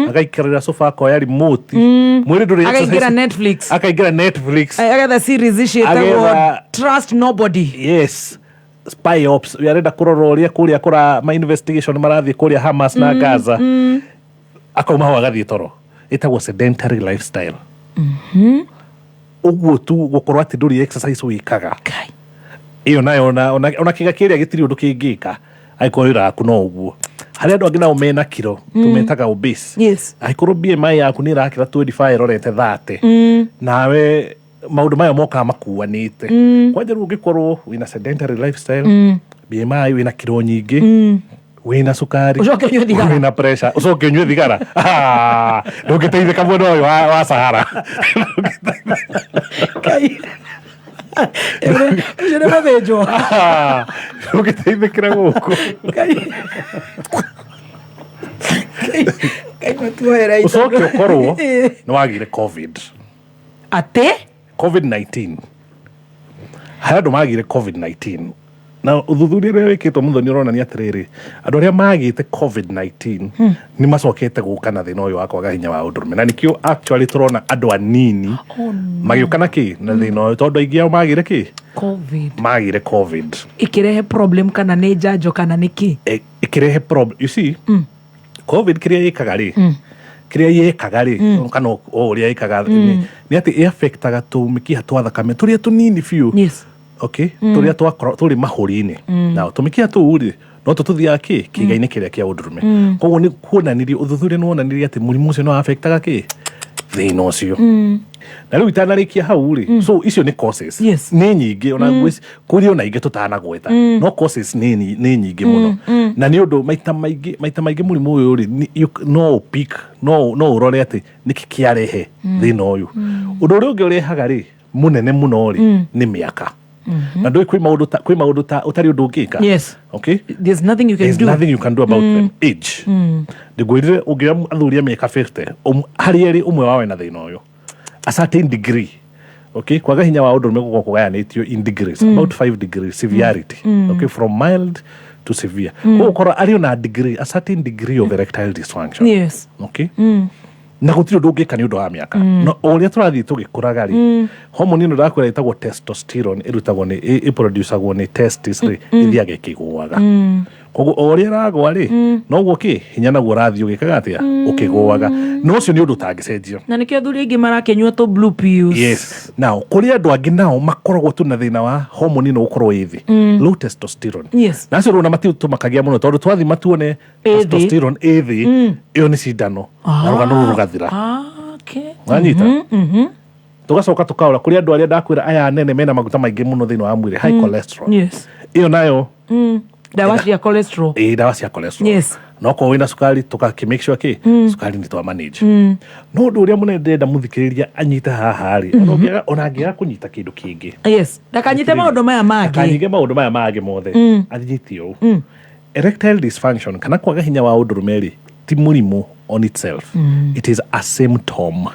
agaikarĩra sofa, akoya remote, mwĩrĩ ndũrĩ Akaingĩra exercise. Netflix. Akaingĩra Netflix. Agetha series ciĩtagwo Trust Nobody. Yes, spy ops. We arenda kũrora ũrĩa kũrĩa kũra ma investigation marathiĩ kũrĩa Hamas na Gaza. Akauma hau agathiĩ toro. Ĩtagwo sedentary lifestyle. Ũguo tu gũkorwo atĩ ndũrĩ exercise wĩkaga. Kai. Ĩyo nayo ona kĩga kĩrĩa gĩtirĩ ũndũ kĩngĩka angĩkorwo wĩra waku no ũguo. Harĩ andũ angĩ nao mena kiro, tũmetaga obese. Angĩkorwo BMI yaku nĩ ĩrakĩra 25 ĩrorete 30, nawe maũndũ maya mokaga makuanĩte. Kwanja rĩu ũngĩkorwo wĩna sedentary lifestyle, BMI, wĩna kiro nyingĩ, wĩna cukari, Ũcoke ũnyue thigara. Wĩna pressure, ũcoke ũnyue thigara. Ah, ndũngĩteithĩka mwena ũyũ wa Sahara. Kai. Ũcio nĩ mũthĩnjwo. Ah, ndũngĩteithĩkĩra gũkũ. Kai. Kai. Kai matuoera. Ũcoke ũkorwo nĩ wagĩire COVID. Atĩ? COVID-19. Harĩ andũ magĩire COVID-19, na ũthuthuria ũrĩa wĩkĩtwo mũno nĩ ũronania atĩrĩrĩ, andũ arĩa magĩte COVID-19 nĩ macokete gũka na thĩna ũyũ wa kwaga hinya wa ũndũrũme. Na nĩkĩo actually tũrona andũ anini magĩũka na kĩ na thĩna ũyũ, tondũ aingĩ ao magĩire kĩ? COVID. Magĩire COVID. Ĩkĩrehe problem kana nĩ njanjo kana nĩ kĩ? Ĩkĩrehe problem. You see, COVID kĩrĩa ĩkaga rĩ, kĩrĩa yĩkaga rĩ, kana o ũrĩa ĩkaga nĩ atĩ ĩaffectaga tũmĩkiha twa thakame tũrĩa tũnini biũ, okay, tũrĩa tũrĩ mahũri-inĩ. Na tũmĩkiha tũu rĩ, no tũtũthiaga kĩ kĩĩga-inĩ kĩrĩa kĩa ũndũrũme. Koguo nĩ kuonanirie, ũthuthuria nĩ wonanirie atĩ mũrimũ ũcio nĩ wa-affectaga kĩ thĩna ũcio. Na rĩu itanarĩkia hau rĩ, so icio nĩ causes. Nĩ nyingĩ, ona kũrĩ ona ingĩ tũtanagweta, no causes nĩ nyingĩ mũno. Na nĩ ũndũ maita maingĩ mũrimũ ũyũ rĩ, no ũpick, no ũrore atĩ nĩkĩ kĩarehe thĩna ũyũ. Ũndũ ũrĩa ũngĩ ũrehaga rĩ mũnene mũno rĩ nĩ mĩaka. Na ndũĩ kwĩ maũndũ ta ũtarĩ ũndũ ũngĩka. Okay. There's nothing you can There's do. Nothing you can do about them. Age. Ndĩngwĩrire ũngĩoya athuri a mĩaka 50, harĩ erĩ ũmwe wao ena thĩna ũyũ a certain degree. Okay, kwaga hinya wa ũndũrũme gũkorwo kũgayanĩtio in degrees, about 5 degrees severity, okay, from mild to severe. Koguo ũkorwo arĩ ona degree, a certain degree of erectile dysfunction. Okay, na gũtirĩ ũndũ ũngĩka nĩ ũndũ wa mĩaka. No o ũrĩa tũrathiĩ tũgĩkũraga rĩ, hormone ĩno ndakwĩra ĩtagwo testosterone, ĩrutagwo nĩ ĩproducagwo nĩ testis rĩ, ĩthiaga ĩkĩgũaga. Koguo o ũrĩa ĩragwa rĩ, noguo kĩ hinya naguo ũrathiĩ ũgĩkaga atĩa? Ũkĩgũaga. Na ũcio nĩ ũndũ ũtangĩcenjio. Na nĩkĩo athuri aingĩ marakĩnyua tũ blue pills. Yes. Now kũrĩ andũ angĩ nao makoragwo tu na thĩna wa hormone ĩno gũkorwo ĩ thĩ, low testosterone. Na acio rĩu ona matitũmakagia mũno, tondũ twathi matuone Ĩ thĩ. Testosterone ĩ thĩ, ĩyo nĩ cindano na rũgano rũu rũgathira. Ah, okay. Wanyita? Tũgacoka tũkaũra kũrĩ andũ arĩa ndakwĩra aya anene mena maguta maingĩ mũno thĩinĩ wa mwĩrĩ, high cholesterol. Ĩyo nayo Ndawa cia cholesterol. Ĩ, ndawa cia cholesterol. No korwo wĩna cukari, tũgakĩ make sure kĩ cukari nĩ twa manage. No ũndũ ũrĩa mũnene ndĩrenda mũthikĩrĩria anyite haha rĩ, ona angĩaga kũnyita kĩndũ kĩngĩ, Ndakanyite maũndũ maya mangĩ. Akanyige maũndũ maya mangĩ mothe, anyite ũũ: erectile dysfunction kana kwaga hinya wa ũndũrũme rĩ, ti mũrimũ on itself. It is a symptom.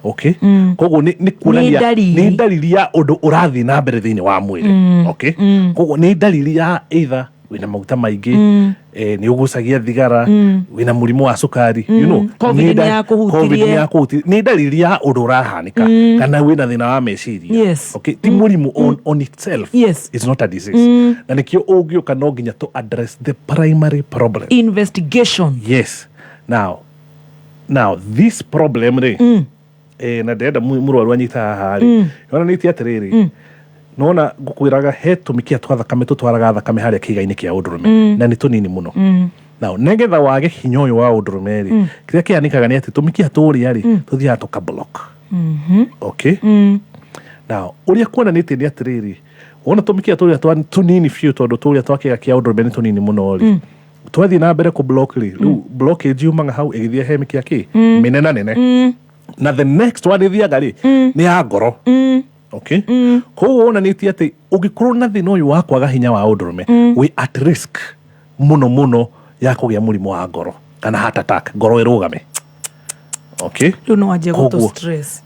Okay, koguo nĩ kuonania Nĩ ndariri. Nĩ ndariri ya ũndũ ũrathiĩ na mbere thĩinĩ wa mwĩrĩ. Okay, koguo nĩ ndariri ya either Wĩna maguta maingĩ, nĩ ũgucagia thigara, wĩna mũrimũ wa cukari, you know. Covid nĩ nĩ yakũhutirie. Covid nĩ yakũhutirie. Nĩ ndariri ya ũndũ ũrahanĩka kana wĩna thĩna wa meciria. Okay, ti mũrimũ on itself. It's not a disease, na nĩkĩo ũngĩũka no nginya to address the primary problem. Investigation. Yes. Now this problem rĩ, na ndĩrenda mũrwaru anyita haha rĩ, yonanĩtie atĩrĩrĩ, nona ngũkwĩraga he tũmĩkiha twa thakame tũtwaraga thakame harĩa kĩĩga-inĩ kĩa ũndũrũme, na nĩ tũnini mũno. Now nĩgetha wage hinya ũyũ wa ũndũrũme rĩ, kĩrĩa kĩhanĩkaga nĩ atĩ tũmĩkiha tũrĩa rĩ tũthiaga tũka block. Okay, now ũrĩa kuonanĩtie nĩ atĩrĩrĩ, wona tũmĩkiha tũrĩa twa tũnini biũ, tondũ tũrĩa twa kĩĩga kĩa ũndũrũme nĩ tũnini mũno rĩ, twathiĩ na mbere kũ block rĩ, rĩu blockage yumaga hau ĩgĩthiĩ he mĩkiha kĩ mĩnena nene, na the next one ĩthiaga rĩ nĩ ya ngoro. Okay, koguo wonanĩtie atĩ ũngĩkorwo na thĩna ũyũ wa kwaga hinya wa ũndũrũme, wĩ at risk mũno mũno ya kũgĩa mũrimũ wa ngoro kana heart attack, ngoro ĩrũgame. Okay. Rĩu no wanjie gũtũ stress.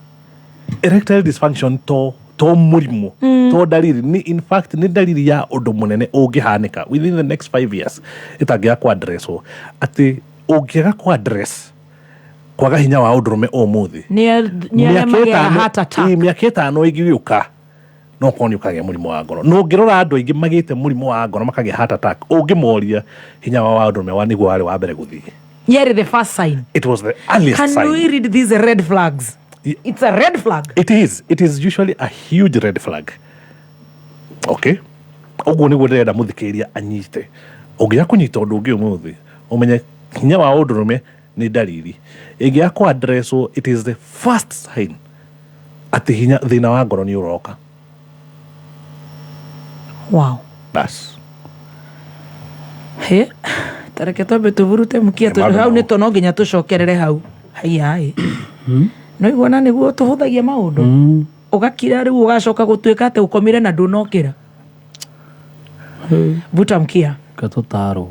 Erectile dysfunction to mũrimũ, to ndariri, nĩ in fact nĩ ndariri ya ũndũ mũnene ũngĩhanĩka within the next 5 years ĩtangĩaga kũ addresswo, atĩ ũngĩaga kũ address kwaga hinya wa ũndũrũme ũmũthĩ, Nĩ arĩa magĩaga heart attack. Mĩaka 5 ĩngĩgĩũka no korwo nĩ ũkagĩa mũrimũ wa ngoro. Na ũngĩrora andũ aingĩ magĩte mũrimũ wa ngoro makagĩa heart attack, ũngĩmoria hinya wao wa ũndũrũme wa nĩguo warĩ wa mbere gũthiĩ. Yarĩ the first sign. It was the earliest Can sign. we read these red flags? It's a red flag. It is usually a huge red flag. Okay, ũguo nĩguo ndĩrenda mũthikĩrĩria anyite. Ũngĩaga kũnyita ũndũ ũngĩ ũmũthĩ, ũmenye hinya wa ũndũrũme nĩ ndariri ĩngĩaga kũ addresswo, it is the first sign atĩ hinya thĩna wa ngoro nĩ ũroka. Bas. He tareke twambe tũburute mũkia, tondũ Bado hau no. nĩ no nginya tũcokerere hau. Haiya, no iguona nĩguo tũhũthagia maũndũ, ũgakira rĩu ũgacoka gũtuĩka atĩ ũkomire na ndũnokĩra. Vuta mkia. Tũtarwo.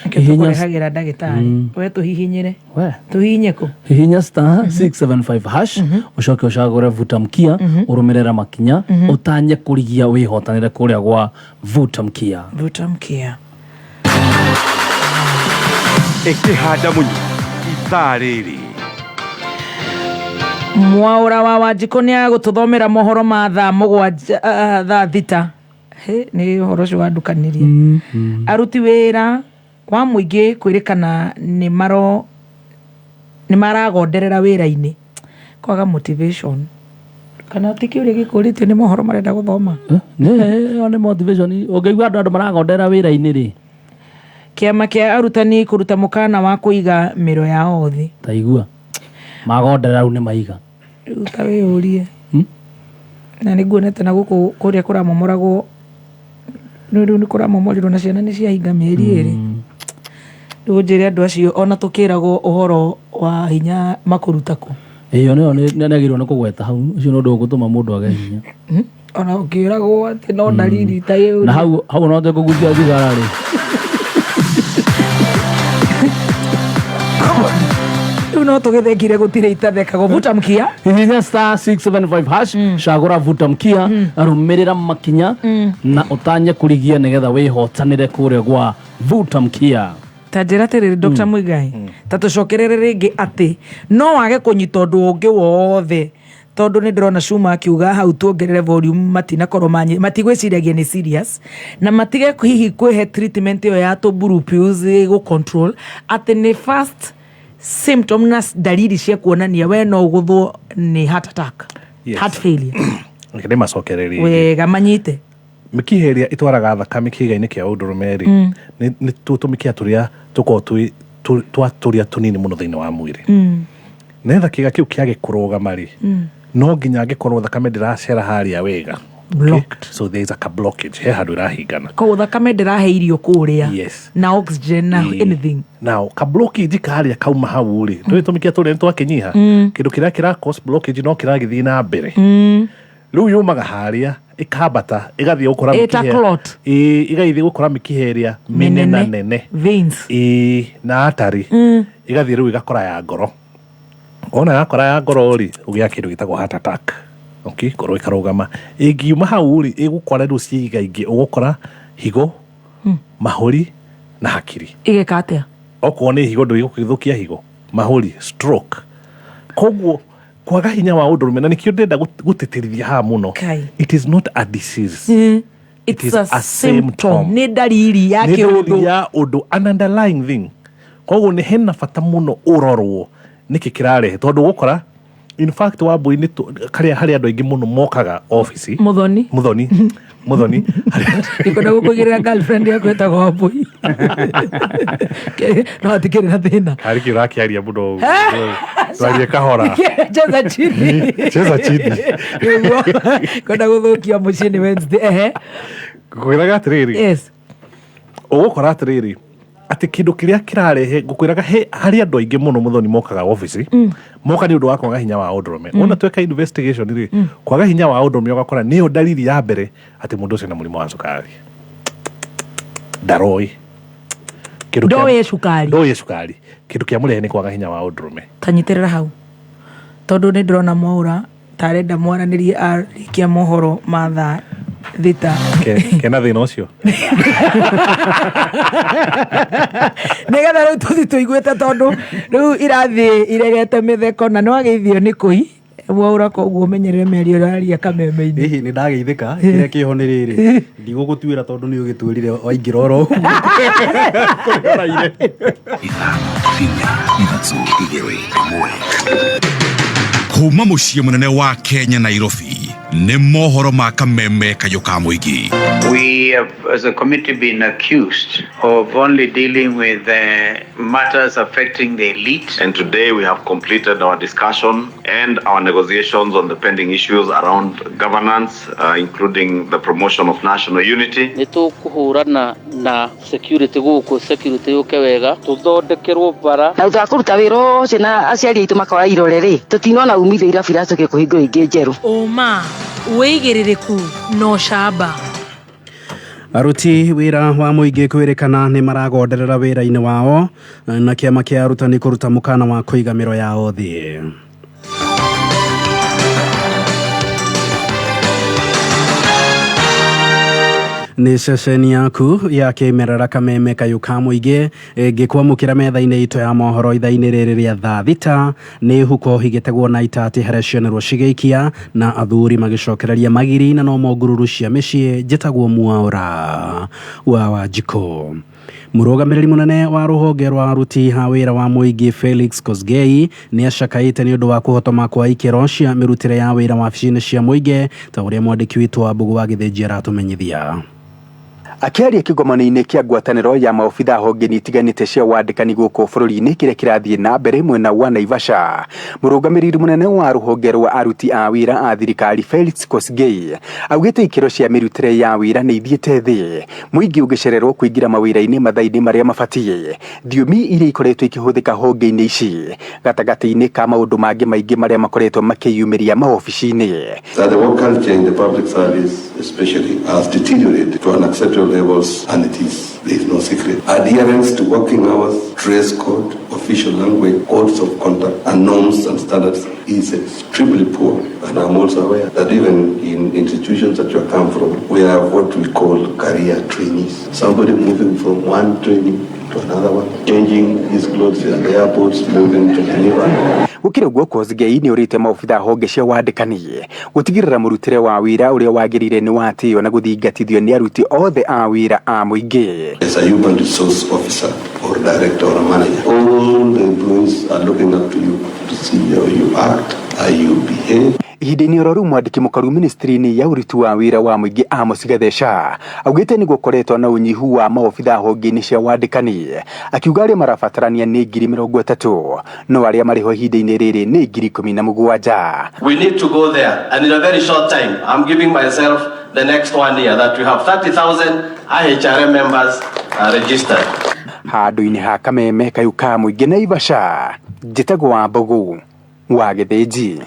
Nĩkĩo tũkũrehagĩra ndagĩtarĩ we tũhihinyĩre. We. Tũhihinye kũ? Hihinya *675# ũcoke ũcagũre vuta mkia, ũrũmĩrĩre makinya, ũtanye kũrigia wĩhotanĩre kũrĩa gwa vuta mkia. Vuta mkia. Ĩkĩhanda mũnyu ithaa rĩrĩ. Mwaũra wa Wanjikũ nĩ agũtũthomera mohoro ma thaa 7, thaa 6. He, nĩ ũhoro ũcio wandukanirie. Aruti wĩra wa mũingĩ kwĩrĩkana nĩ maro nĩ maragonderera wĩra-inĩ kwaga motivation, kana ti kĩũria gĩkũrĩtio, nĩ mohoro marenda gũthoma. Ĩyo nĩ motivation. Ũngĩigua andũ maragondera wĩra-inĩ rĩ. Kĩama kĩa arutani kũruta mũkana wa kũiga mĩro yao thĩ. Ta igua magondera rĩu nĩ maiga. Rĩu ta wĩyũrie, na nĩ nguonete na gũkũ kũrĩa kũramomoragwo, rĩu rĩu nĩ kũramomorirwo na ciana nĩ ciahinga mĩeri 2. Rĩu ũnjĩre andũ acio ona tũkĩragwo ũhoro wa hinya makũruta kũ? Ĩyo nĩyo nĩ agĩrĩirwo nĩ kũgweta hau. Ũcio nĩ ũndũ ũgũtũma mũndũ age hinya. Ona ũkĩragwo atĩ no ndariri ta ĩyo. Na hau hau no kũgucia thigara rĩ. Rĩu no tũgĩthekire, gũtirĩ itathekagwo. Vuta mkia. Hihinya *675#, cagũra vuta mkia, rũmĩrĩra makinya na ũtanye kũrigia nĩgetha wĩhotanĩre kũrĩa gwa vuta mkia. Ta njĩra atĩrĩrĩ, Dr Muigai, ta tũcokerere rĩngĩ atĩ no wage kũnyita ũndũ ũngĩ wothe, tondũ nĩ ndĩrona Cuma akiuga hau tuongerere volume, matinakorwo matigwĩciragia nĩ serious na matige hihi kwĩhe treatment ĩyo ya tũ blue pills gũ control, atĩ nĩ first symptom na ndariri cia kuonania we no ũgũthwo nĩ heart attack, heart failure. Reke ndĩmacokererie. Wega, manyite. Mĩkiha ĩrĩa ĩtwaraga thakame kĩĩga-inĩ kĩa ũndũrũme rĩ, nĩ tuo tũmĩkiha tũrĩa tũkoragwo twĩ twa tũrĩa tũnini mũno thĩinĩ wa mwĩrĩ. Nĩgetha kĩĩga kĩu kĩage kũrũgama rĩ, no nginya angĩkorwo thakame ndĩracera harĩa wega. Okay? Blocked. So there is a blockage, he handũ ĩrahingana. Koguo thakame ndĩrahe irio kũrĩa na oxygen na anything. Now ka blockage karĩa kauma hau rĩ, tũrĩ tũmĩkiha tũrĩa nĩ twakĩnyiha, kĩndũ kĩrĩa kĩra cause blockage no kĩragĩthiĩ na mbere. Rĩu yumaga harĩa ĩkambata ĩgathiĩ gũkora Ĩta clot. Ĩĩ, ĩgathiĩ gũkora mĩkiha ĩrĩa mĩnene nene. Veins. Ĩĩ, na atari ĩgathiĩ rĩu ĩgakora ya ngoro. Wona yakora ya ngoro rĩ, ũgĩa kĩndũ gĩtagwo heart attack. Okay, ngoro ĩkarũgama. Ĩngiuma hau rĩ, ĩgũkora rĩu ciĩga ingĩ, ũgũkora higo, Mahũri na hakiri. Igeka atia? Okorwo nĩ higo, ndũgĩgũkĩthũkia higo, mahũri, stroke. Koguo kwaga hinya wa ũndũrũme, na nĩkĩo ndĩrenda gũtĩtĩrithia haha mũno, Kai. it is not a disease. It's It is a a symptom. symptom. Nĩ ndariri ya Nĩ kĩũndũ. ndariri ya ũndũ, an underlying thing. Koguo nĩ hena bata mũno ũrorwo nĩkĩ kĩrarehe, tondũ gũkora in fact, Wambui, nĩ karĩa harĩ andũ aingĩ mũno mokaga obici. Muthoni. Muthoni, Muthoni. Ndikwenda gũkũigĩrĩra girlfriend yaku ĩtagwo Wambui, no hatikĩrĩ na thĩna. Harĩ kĩ ũrakĩaria mũno ũguo? Twarie kahora. Cheza chini. Cheza chini. Nĩguo kwenda gũthũkia mũciĩ nĩ Wednesday, ehe. Ngũkwĩraga atĩrĩrĩ, ũgũkora atĩrĩrĩ, atĩ kĩndũ kĩrĩa kĩrarehe, ngũkwĩraga harĩ andũ aingĩ mũno, Mũthoni, mokaga obici, moka nĩ ũndũ wa kwaga hinya wa ũndũrũme. Wona tweka investigation rĩ, kwaga hinya wa ũndũrũme ũgakora nĩyo ndariri ya mbere atĩ mũndũ ũcio na mũrimũ wa cukari, ndaroĩ. Kĩndũ Ndoĩ cukari. Ndoĩ cukari. Kĩndũ kĩa mũrehe nĩ kwaga hinya wa ũndũrũme. Tanyitĩrĩra hau, tondũ nĩ ndĩrona Mwaũra tarenda mwaranĩrie arĩkia mohoro ma thaa 6. Kena thĩna ũcio. Nĩgetha rĩu tũthi tũiguĩte, tondũ rĩu irathiĩ iregete mĩtheko na nĩwageithio nĩ kũi Mwaũra, koguo ũmenyerere mĩario ũraria kameme-inĩ. Hihi nĩ ndageithĩka. Kĩrĩa kĩho nĩ rĩrĩ, ndigũgũtuĩra tondũ nĩ ũgĩtwĩrire waingĩra oro ũguo. 5, 4, 3, 2, 1. Kuma mũciĩ mũnene wa Kenya, Nairobi, nĩ mohoro ma kameme kayũ ka mũingĩ. We have, as a committee, been accused of only dealing with matters affecting the elite. And today we have completed our discussion and our negotiations on the pending issues around governance, including the promotion of national unity. Nä tå kå hå rana na security gå security yå ke wega tå thondekerwo bara. Na thutha wa kũruta wĩra ũcio na aciari aitũ makoya irore rĩ, tũtinona umithio irabu iracokire kũhingũrwo ingĩ njerũ. Ũma, wĩigĩrĩrĩku na ũcamba. Aruti wĩra wa mũingĩ kwĩrĩkana nĩ maragonderera wĩra-inĩ wao, na kĩama kĩa arutani kũruta mũkana wa kũiga mĩro yao thĩ. Nĩ ceceni yaku ya kĩmerera kameme kayũ ka mũingĩ, ngĩkwamũkĩra metha-inĩ itũ ya mohoro ithaa-inĩ rĩrĩ rĩa thaa 6. Nĩ huko igĩtegwo na itati harĩa cionerwo cigĩikia na athuri magĩcokereria magiri na nomo ngururu cia mĩciĩ. Njĩtagwo Mwaũra wa Wanjikũ. Mũrũgamĩrĩri mũnene wa rũhonge rwa aruti a wĩra wa mũingĩ Felix Kosgei nĩ acakaĩte nĩ ũndũ wa kũhotoma kwa ikĩro cia mĩrutĩre ya wĩra wabici-inĩ cia mũingĩ, ta ũrĩa mwandĩki witũ wa Mbũgũ wa Gĩthĩnji aratũmenyithia. Akĩaria kĩgomano-inĩ kĩa ngwatanĩro ya maobitha honge-inĩ itiganĩte cia wandĩkani gũkũ bũrũri-inĩ kĩrĩa kĩrathiĩ na mbere mwena wa Naivasha, mũrũgamĩrĩri mũnene wa rũhonge rwa aruti a wĩra a thirikari Felix Kosgei augĩte ikĩro cia mĩrutĩre ya wĩra nĩ ithiĩte thĩ, mũingĩ ũgĩcererwo kũingĩra mawĩra-inĩ mathaa-inĩ marĩa mabatiĩ, thiomi iria ikoretwo ikĩhũthĩka honge-inĩ ici, gatagatĩ-inĩ ka maũndũ mangĩ maingĩ marĩa makoretwo makĩyumĩria maobici-inĩ. That the work culture in the public service especially has deteriorated to unacceptable levels, and it is there is no secret. Adherence to working hours, dress code, official language, codes of conduct and norms and standards is extremely poor. And I'm also aware that even in institutions that you come from, we have what we call career trainees. Somebody moving from one training to another one, changing his clothes at the airports, moving to Geneva. Gũkĩrĩ ũguo, Kosgei nĩ ũrĩte maobitha honge cia wandĩkani gũtigĩrĩra mũrutĩre wa wĩra ũrĩa wagĩrĩire nĩ watĩo na gũthingatithio nĩ aruti othe a wĩra a mũingĩ. As a human resource officer or director or a manager, all the employees are looking up to you to see how you act, how you behave. Ihinda-inĩ oro rĩu, mwandĩki mũkaru ministry-inĩ ya ũruti wa wĩra wa mũingĩ Amos Gatheca augĩte nĩ gũkoretwo na ũnyihu wa maobitha honge-inĩ cia wandĩkani, akiuga arĩa marabatarania nĩ 30,000, no arĩa marĩho ihinda-inĩ rĩrĩ nĩ 17,000. We need to go there, and in a very short time, I'm giving myself the next one year that we have 30,000 IHRM members registered. Handũ-inĩ ha kameme kayũ ka mũingĩ Naivasha, njĩtagwo wa Mbũgũ wa Gĩthĩnji.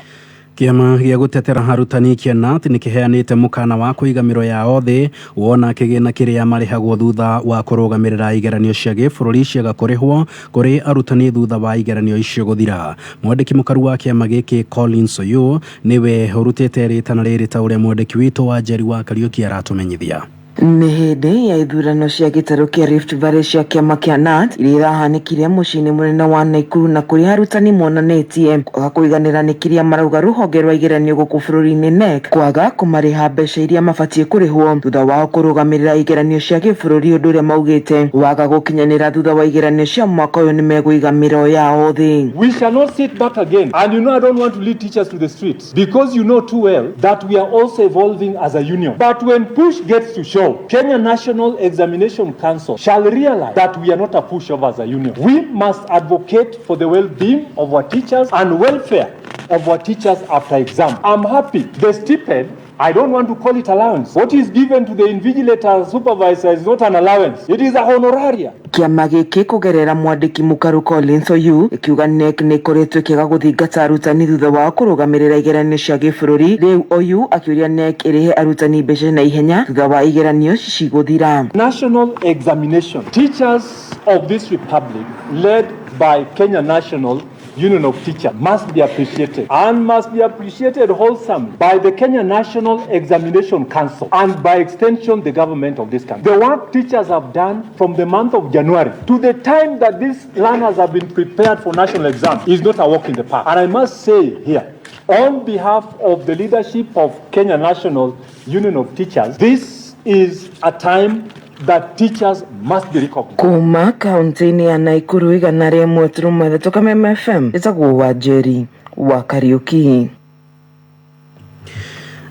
Kĩama gĩa gũtetera arutani kĩa KNUT nĩ kĩheanĩte mũkana wa kũiga mĩro yao thĩ wona kĩgĩna kĩrĩa marĩhagwo thutha wa kũrũgamĩrĩra igeranio cia gĩbũrũri ciaga kũrĩhwo kũrĩ arutani thutha wa igeranio icio gũthira. Mwandĩki mũkaru wa kĩama gĩkĩ Collins Oyo nĩwe ũrutĩte rĩtana rĩrĩ, ta ũrĩa mwandĩki witũ wa Njeri wa Kariũki aratũmenyithia. Nĩ hĩndĩ ya ithurano cia gĩtarũ kĩa Rift Valley cia kĩama kĩa KNUT iria irahanĩkire mũciĩ-inĩ mũnene wa Naikuru na kũrĩa arutani monanĩtie kwaga kũiganĩra nĩ kĩrĩa marauga rũhonge rwa igeranio gũkũ bũrũri-inĩ KNEC kwaga kũmarĩha mbeca iria mabatiĩ kũrĩhwo thutha wao kũrũgamĩrĩra igeranio cia gĩbũrũri, ũndũ ũrĩa maugĩte waga gũkinyanĩra thutha wa igeranio cia mwaka ũyũ nĩmekũiga mĩro yao thĩ. We shall not sit back again. And you know, I don't want to lead teachers to the streets because you know too well that we are also evolving as a union. But when push gets to shove, Kenya National Examination Council shall realize that we are not a pushover as a union. We must advocate for the well being of our teachers and welfare of our teachers after exam. I'm happy. The stipend, I don't want to call it allowance. What is given to the invigilator supervisor is not an allowance. It is a honoraria. Kĩama gĩkĩ kũgerera mwandĩki mũkaru Collins Oyu ĩkiuga KNEC nĩ ĩkoretwo ĩkĩaga gũthingata arutani thutha wao kũrũgamĩrĩra igeranio cia gĩbũrũri. Rĩu Oyu akĩũria KNEC ĩrĩhe arutani mbeca na ihenya thutha wa igeranio cigũthira. National examination. Teachers of this republic, led by Kenya National Union of Teachers, must be appreciated and must be appreciated wholesomely by the Kenya National Examination Council and by extension the government of this country. The work teachers have done from the month of January to the time that these learners have been prepared for national exam is not a walk in the park. And I must say here, on behalf of the leadership of Kenya National Union of Teachers, this is a time that teachers must be recognized. Kuma kaunti-inĩ ya Naikuru 101.3 Kameme FM, ĩtagwo Wanjeri wa Kariuki.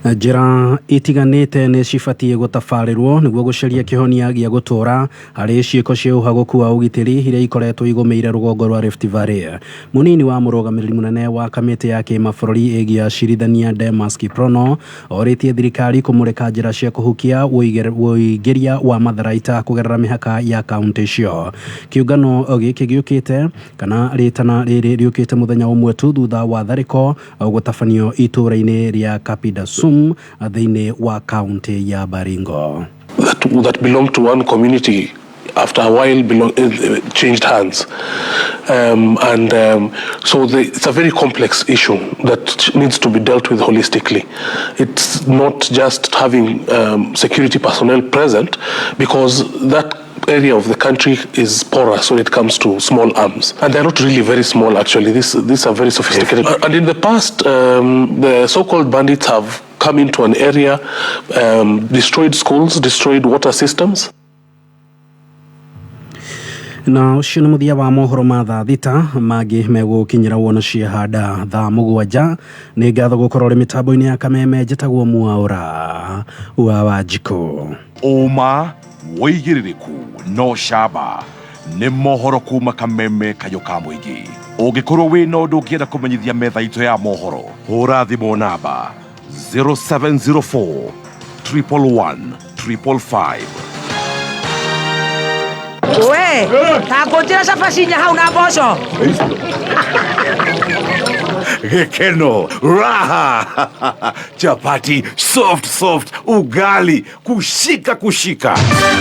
Njĩra itiganĩte nĩ cibatiĩ gũtabarĩrwo nĩguo gũcaria kĩhonia gĩa gũtũra harĩ ciĩko cia ũhagũku wa ũgitĩri iria ikoretwo igũmĩire rũgongo rwa Rift Valley. Mũnini wa mũrũgamĩrĩri mũnene wa kamĩtĩ ya kĩmabũrũri ĩgiĩ acirithania Demas Kiprono orĩtie thirikari kũmũrĩka njĩra cia kũhukia ũingĩria wa matharaita kũgerera mĩhaka ya kaunti icio. Kĩũngano gĩkĩ gĩũkĩte kana rĩtana rĩrĩ rĩũkĩte mũthenya ũmwe tu thutha wa tharĩko gũtabanio itũũra-inĩ rĩa Kapidasum thĩinĩ wa kaunti ya Baringo. That belonged to one community after a while changed hands. And so it's a very complex issue that needs to be dealt with holistically. It's not just having security personnel present, because that area of the country is porous when it comes to small arms. And they're not really very small, actually. These are very sophisticated. And in the past, the so-called bandits have come into an area, destroyed schools, destroyed water systems. Na ũcio nĩ mũthia wa mohoro ma thaa 6. Mangĩ megũkinyĩra wona ciahanda thaa 7. Nĩ ngatho gũkorwo ũrĩ mĩtambo-inĩ ya Kameme. Njĩtagwo Mwaũra wa Wanjikũ. Ũma, wĩigĩrĩrĩku no camba nĩ mohoro kuma Kameme kayũ ka mũingĩ. Ũngĩkorwo wĩna ũndũ ũngĩenda kũmenyithia metha itũ ya mohoro, hũra thimũ namba 0704 111 555. We takũnjĩra cabaci inya hau na mboco. Gĩkeno, raha, chapati soft soft, ugali kushika kushika.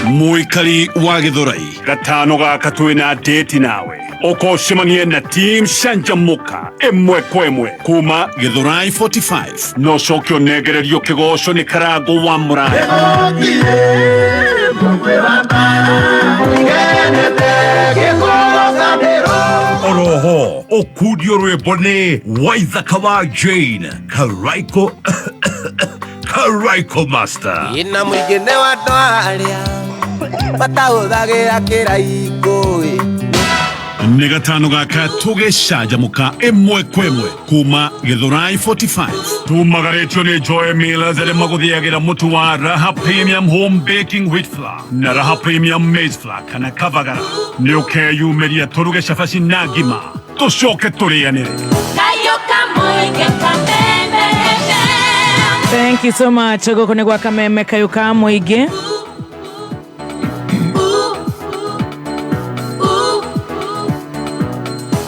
Mũikari wa Gĩthũrai, gatano gaka twĩna date nawe ũkocemanie na team Canjamũka ĩmwe kwa ĩmwe kuma Gĩthũrai 45 no coke ũnengererio kĩgoco nĩ Karango wa Mũraya. Oroho ũkundio rwĩmbo nĩ Waithaka wa Jane Karaiko, Karaiko Master. Ina mũingĩ nĩ wa andũ arĩa matahũthagĩra kĩraikũ. Nĩ gatano gaka tũgĩcanjamũka ĩmwe kwa ĩmwe kuma Gĩthũrai 45. Tumagarĩtio nĩ Joy Millers arĩa magũthĩagĩra mũtu wa Raha Premium Home Baking Wheat Flour na Raha Premium Maize Flour kana Kavagara. Nĩ ũkeyumĩria tũruge cabaci na ngima tũcoke tũrĩanĩre. Kayo kamũingĩ Kameme FM. Thank you so much. Gũkũ nĩ gwa Kameme kayũ ka mũingĩ. Ooh, ooh.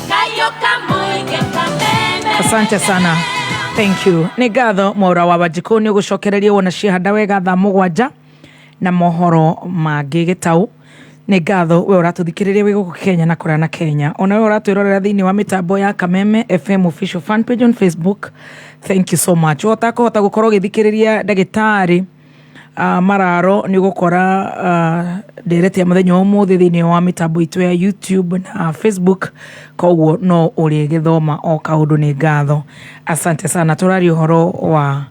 Kayo kamũingĩ Kameme. Asante sana, thank you. Nĩ ngatho Mwaũra wa Wanjikũ. Nĩ ũgũcokereria wona ciahanda wega thaa 7 na mohoro mangĩ gĩtau. Nĩ ngatho we ũratũthikĩrĩria wĩ gũkũ Kenya na kũrĩa na Kenya, ona we ũratwĩrorera thĩinĩ wa mĩtambo ya Kameme FM official fan page on Facebook, thank you so much. We ũtakũhota gũkorwo ũgĩthikĩrĩria ndagĩtarĩ Mararo nĩ ũgũkora ndereti ya mũthenya wa ũmũthĩ thĩinĩ wa mĩtambo itũ ya YouTube na Facebook, koguo no ũrĩgĩthoma o kaũndũ. Nĩ ngatho, asante sana. Tũraria ũhoro wa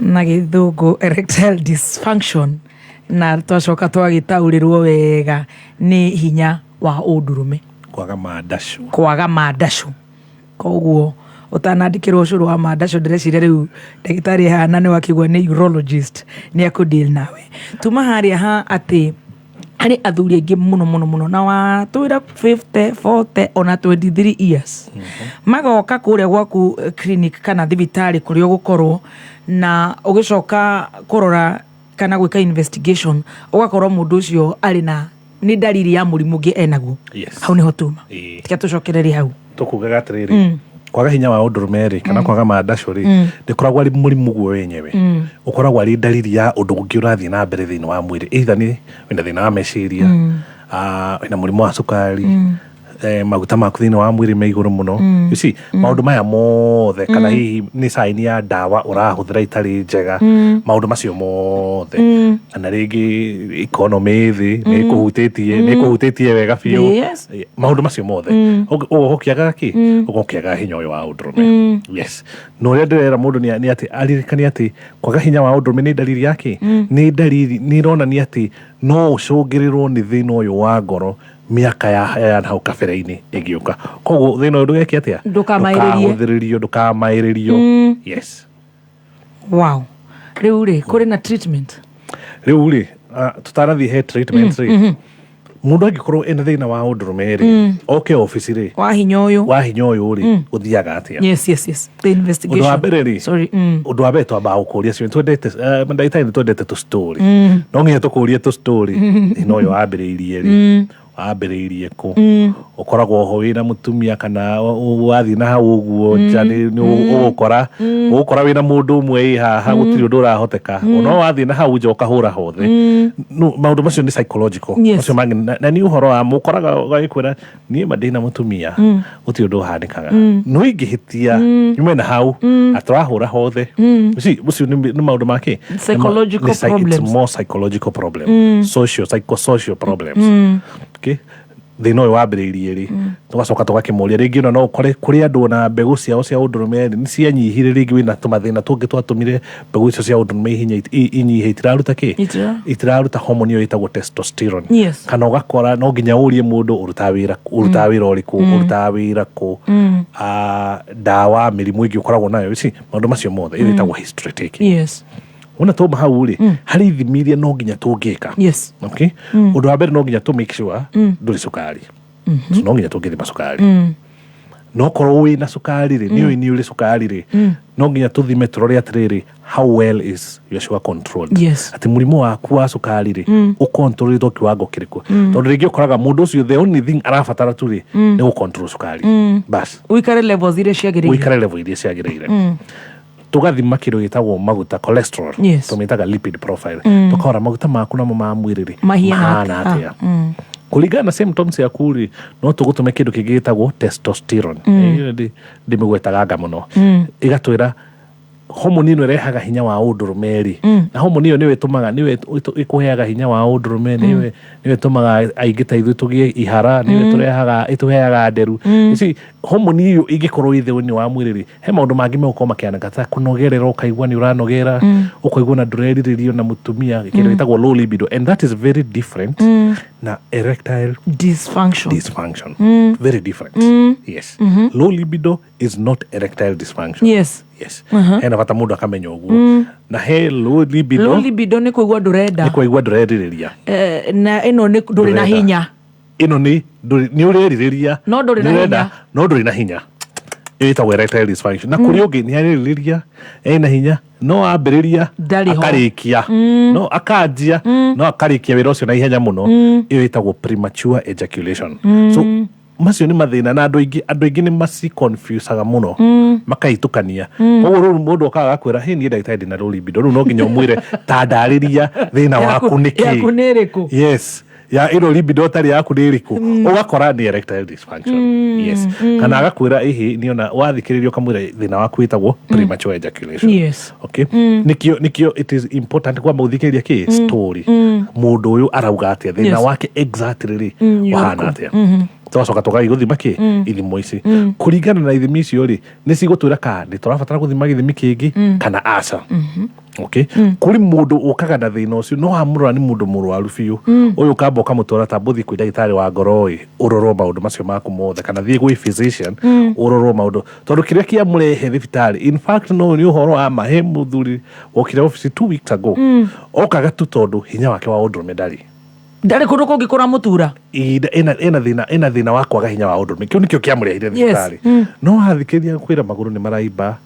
na gĩthũngũ erectile dysfunction, na twacoka twagĩtaũrĩrwo wega nĩ hinya wa ũndũrũme. Kwaga mandacũ. Kwaga mandacũ. Koguo ũtanandĩkĩrwo ũcũrũ wa mandacũ, ndĩreciria rĩu ndagĩtarĩ hana nĩ wakĩgua nĩ urologist, nĩ akũdeal nawe. Tuma harĩa ha atĩ harĩ athuri aingĩ mũno mũno mũno na watwĩra 50, 40, ona 23 years magoka kũrĩa gwaku clinic kana thibitarĩ kũrĩa ũgũkorwo, na ũgĩcoka kũrora kana gwĩka investigation, ũgakorwo mũndũ ũcio arĩ na nĩ ndariri ya mũrimũ ũngĩ enaguo. Hau nĩho tuma. Tiga tũcokererie hau. Tũkugaga atĩrĩrĩ, kwaga hinya wa ũndũrũme rĩ, kana kwaga mandacũ rĩ, ndĩkoragwo arĩ mũrimũ guo wenyewe. Ũkoragwo arĩ ndariri ya ũndũ ũngĩ ũrathiĩ na mbere thĩinĩ wa mwĩrĩ, either nĩ wĩna thĩna wa meciria, wĩna mũrimũ wa cukari, maguta maku thĩinĩ wa mwĩrĩ me igũrũ mũno. You see, maũndũ maya mothe, kana hihi nĩ sign ya ndawa ũrahũthĩra itarĩ njega. Maũndũ macio mothe, kana rĩngĩ economy thĩ nĩ ĩkũhutĩtie, nĩ ĩkũhutĩtie wega biũ. Maũndũ macio mothe, ũgoka ũkĩagaga kĩ, ũgoka ũkĩagaga hinya ũyũ wa ũndũrũme. Yes, na ũrĩa ndĩrera mũndũ nĩ atĩ aririkane atĩ kwaga hinya wa ũndũrũme nĩ ndariri ya kĩ, nĩ ndariri, nĩ ĩronania atĩ no ũcũngĩrĩrwo nĩ thĩna ũyũ wa ngoro mĩaka ya hau kabere-inĩ ĩgĩũka. Koguo thĩna ũyũ ndũgeke atĩa? Ndũkamaĩrĩrie. Ndũkahũthĩrĩrio, ndũkamaĩrĩrio. Yes. Wow, rĩu rĩ, kũrĩ na treatment? Rĩu rĩ, tũtanathiĩ he treatment rĩ, mũndũ angĩkorwo ena thĩna wa ũndũrũme rĩ, oke obici rĩ, wa hinya ũyũ, wa hinya ũyũ rĩ, ũthiaga atĩa? Yes, the investigation. Ũndũ wa mbere rĩ, Sorry. Ũndũ wa mbere twambaga gũkũria cio, twendete mandagĩtarĩ nĩ twendete tũ story. No nginya tũkũrie tũ story. Thĩna ũyũ wambĩrĩirie rĩ? Wambĩrĩirie kũ? Ũkoragwo ho wĩna mũtumia kana wathiĩ na hau ũguo nja nĩ ũgũkora ũgũkora wĩna mũndũ ũmwe ĩ haha, gũtirĩ ũndũ ũrahoteka, no wathiĩ na hau nja ũkahũra hothe. No, maũndũ macio nĩ psychological. Macio mangĩ na nĩ ũhoro wa mũkoraga ũgagĩkwĩra, niĩ ma ndĩna mũtumia, gũtirĩ ũndũ ũhanĩkaga, no ingĩhĩtia nyume na hau atũrahũra hothe. You see, ũcio nĩ maũndũ make. Psychological It's problems. More psychological problem, social, psychosocial problems. Okay, thĩna ũyũ wambĩrĩirie rĩ? Tũgacoka tũgakĩmũria rĩngĩ, ona no ũkore kũrĩ andũ ona mbegũ ciao cia ũndũrũme rĩ, nĩ cianyihire. Rĩngĩ wĩna tũmathĩna tũngĩ twatũmire mbegũ icio cia ũndũrũme ihinye, inyihe, itiraruta kĩ? Itiraruta hormone ĩyo ĩtagwo testosterone. Kana ũgakora no nginya ũrie mũndũ ũrutaga wĩra ũrĩkũ, ũrutaga wĩra kũ, ndawa, mĩrimũ ĩngĩ ũkoragwo nayo. You see, maũndũ macio mothe, ĩyo ĩtagwo history taking. Wona twauma hau rĩ, harĩ ithimi iria no nginya tũngĩka. Okay, ũndũ wa mbere no nginya tũ make sure ndũrĩ cukari. So no nginya tũngĩthima cukari. No korwo wĩna cukari rĩ, nĩ ũĩ nĩ ũrĩ cukari rĩ, no nginya tũthime tũrore atĩrĩrĩ, how well is your sugar controlled? Atĩ mũrimũ waku wa cukari rĩ, ũkontrolĩtwo kiwango kĩrĩkũ? Tondũ rĩngĩ ũkoraga mũndũ ũcio the only thing arabatara tu rĩ, nĩ gũcontrol cukari bas. Ũikare levels iria ciagĩrĩire. Ũikare level iria ciagĩrĩire. Tũgathima kĩndũ gĩtagwo maguta, cholesterol. Tũmĩtaga lipid profile. Tũkarora maguta maku namo ma mwĩrĩ rĩ, mahiana mahana atĩa? Atĩa. Kũringana na symptoms yaku rĩ, no tũgũtũme kĩndũ kĩngĩ gĩtagwo testosterone. Ĩyo ndĩmĩgwetaganga mũno. Ĩgatwĩra homoni ĩno ĩrehaga hinya wa ũndũrũme rĩ, na homoni ĩyo nĩyo ĩtũmaga, nĩyo ĩkũheaga hinya wa ũndũrũme, nĩyo ĩtũmaga aingĩ ta ithuĩ tũgĩe ihara, nĩyo ĩtũrehaga, ĩtũheaga nderu. You see, homoni ĩyo ĩngĩkorwo ĩ thĩinĩ wa mwĩrĩ rĩ, he maũndũ mangĩ megũkorwo makĩhanĩka ta kũnogerera, ũkaigua nĩ ũranogera, ũkaigua na ndũrerirĩrio na mũtumia, kĩndũ gĩtagwo low libido, and that is very different na erectile dysfunction. Dysfunction, very different. Yes, low libido is not erectile dysfunction. Yes, hena bata mũndũ akamenya ũguo. Na he low libido, low libido nĩ kũigua ndũrenda. Nĩ kũigua ndũrerirĩria. Na ĩno nĩ ndũrĩ na Ndũrenda. hinya. Ĩno nĩ nĩ ũrerirĩria, No ndũrĩ na nĩ ũrenda, hinya. no ndũrĩ na hinya. Ĩyo ĩtagwo erectile dysfunction. Na kũrĩ ũngĩ nĩ arerirĩria, ena hinya, no ambĩrĩria Ndarĩ ho. akarĩkia, no akanjia, no akarĩkia wĩra ũcio na ihenya mũno. Ĩyo ĩtagwo premature ejaculation. So macio nĩ mathĩna, na andũ aingĩ nĩ maciconfusaga mũno, makaitũkania. Koguo rĩu mũndũ okaga agakwĩra, "Hĩ, niĩ ndagĩtarĩ ndĩna low libido." Rĩu no nginya ũmwĩre, ta ndarĩria thĩna waku nĩ Yaku kĩ. nĩ ĩrĩkũ? Yes. Ya ĩno libido ĩtarĩ yaku nĩ ĩrĩkũ? Ũgakora nĩ erectile dysfunction. Yes. Kana agakwĩra ĩhĩ nĩona wathikĩrĩria ũkamwĩra thĩna waku wĩtagwo premature ejaculation. Okay. Nĩkĩo it is important kwamba gũthikĩrĩria kĩ story. Mũndũ ũyũ arauga atĩa, thĩna wake exactly rĩ ũhana Yũrĩkũ? atĩa. Tũgacoka tũgathiĩ gũthima kĩ ithimo ici. Kũringana na ithimi icio rĩ, nĩ cigũtwĩra kana nĩ tũrabatara gũthima gĩthimi kĩngĩ kana aca. Okay. Kũrĩ mũndũ ũkaga na thĩna ũcio no wamũrora nĩ mũndũ mũrwaru biũ. Ũyũ ũkamba ũkamũtwara ta mbũthiĩ kwĩ ndagĩtarĩ wa ngoro ĩ, ũrorwo maũndũ macio maku mothe, kana thiĩ gwĩ physician ũrorwo maũndũ, tondũ kĩrĩa kĩamũrehe thibitarĩ in fact no nĩ ũhoro wa ma. He mũthuri wokire obici 2 weeks ago, okaga tu tondũ hinya wake wa ũndũrũme ndarĩ. Ndarĩ kũndũ kũngĩ kũramũtura. Ihinda ena thĩna wa kwaga hinya wa ũndũrũme, kĩu nĩkĩo kĩamũrehire thibitarĩ. No wathikĩrĩria kwĩra magũrũ nĩ maraimba,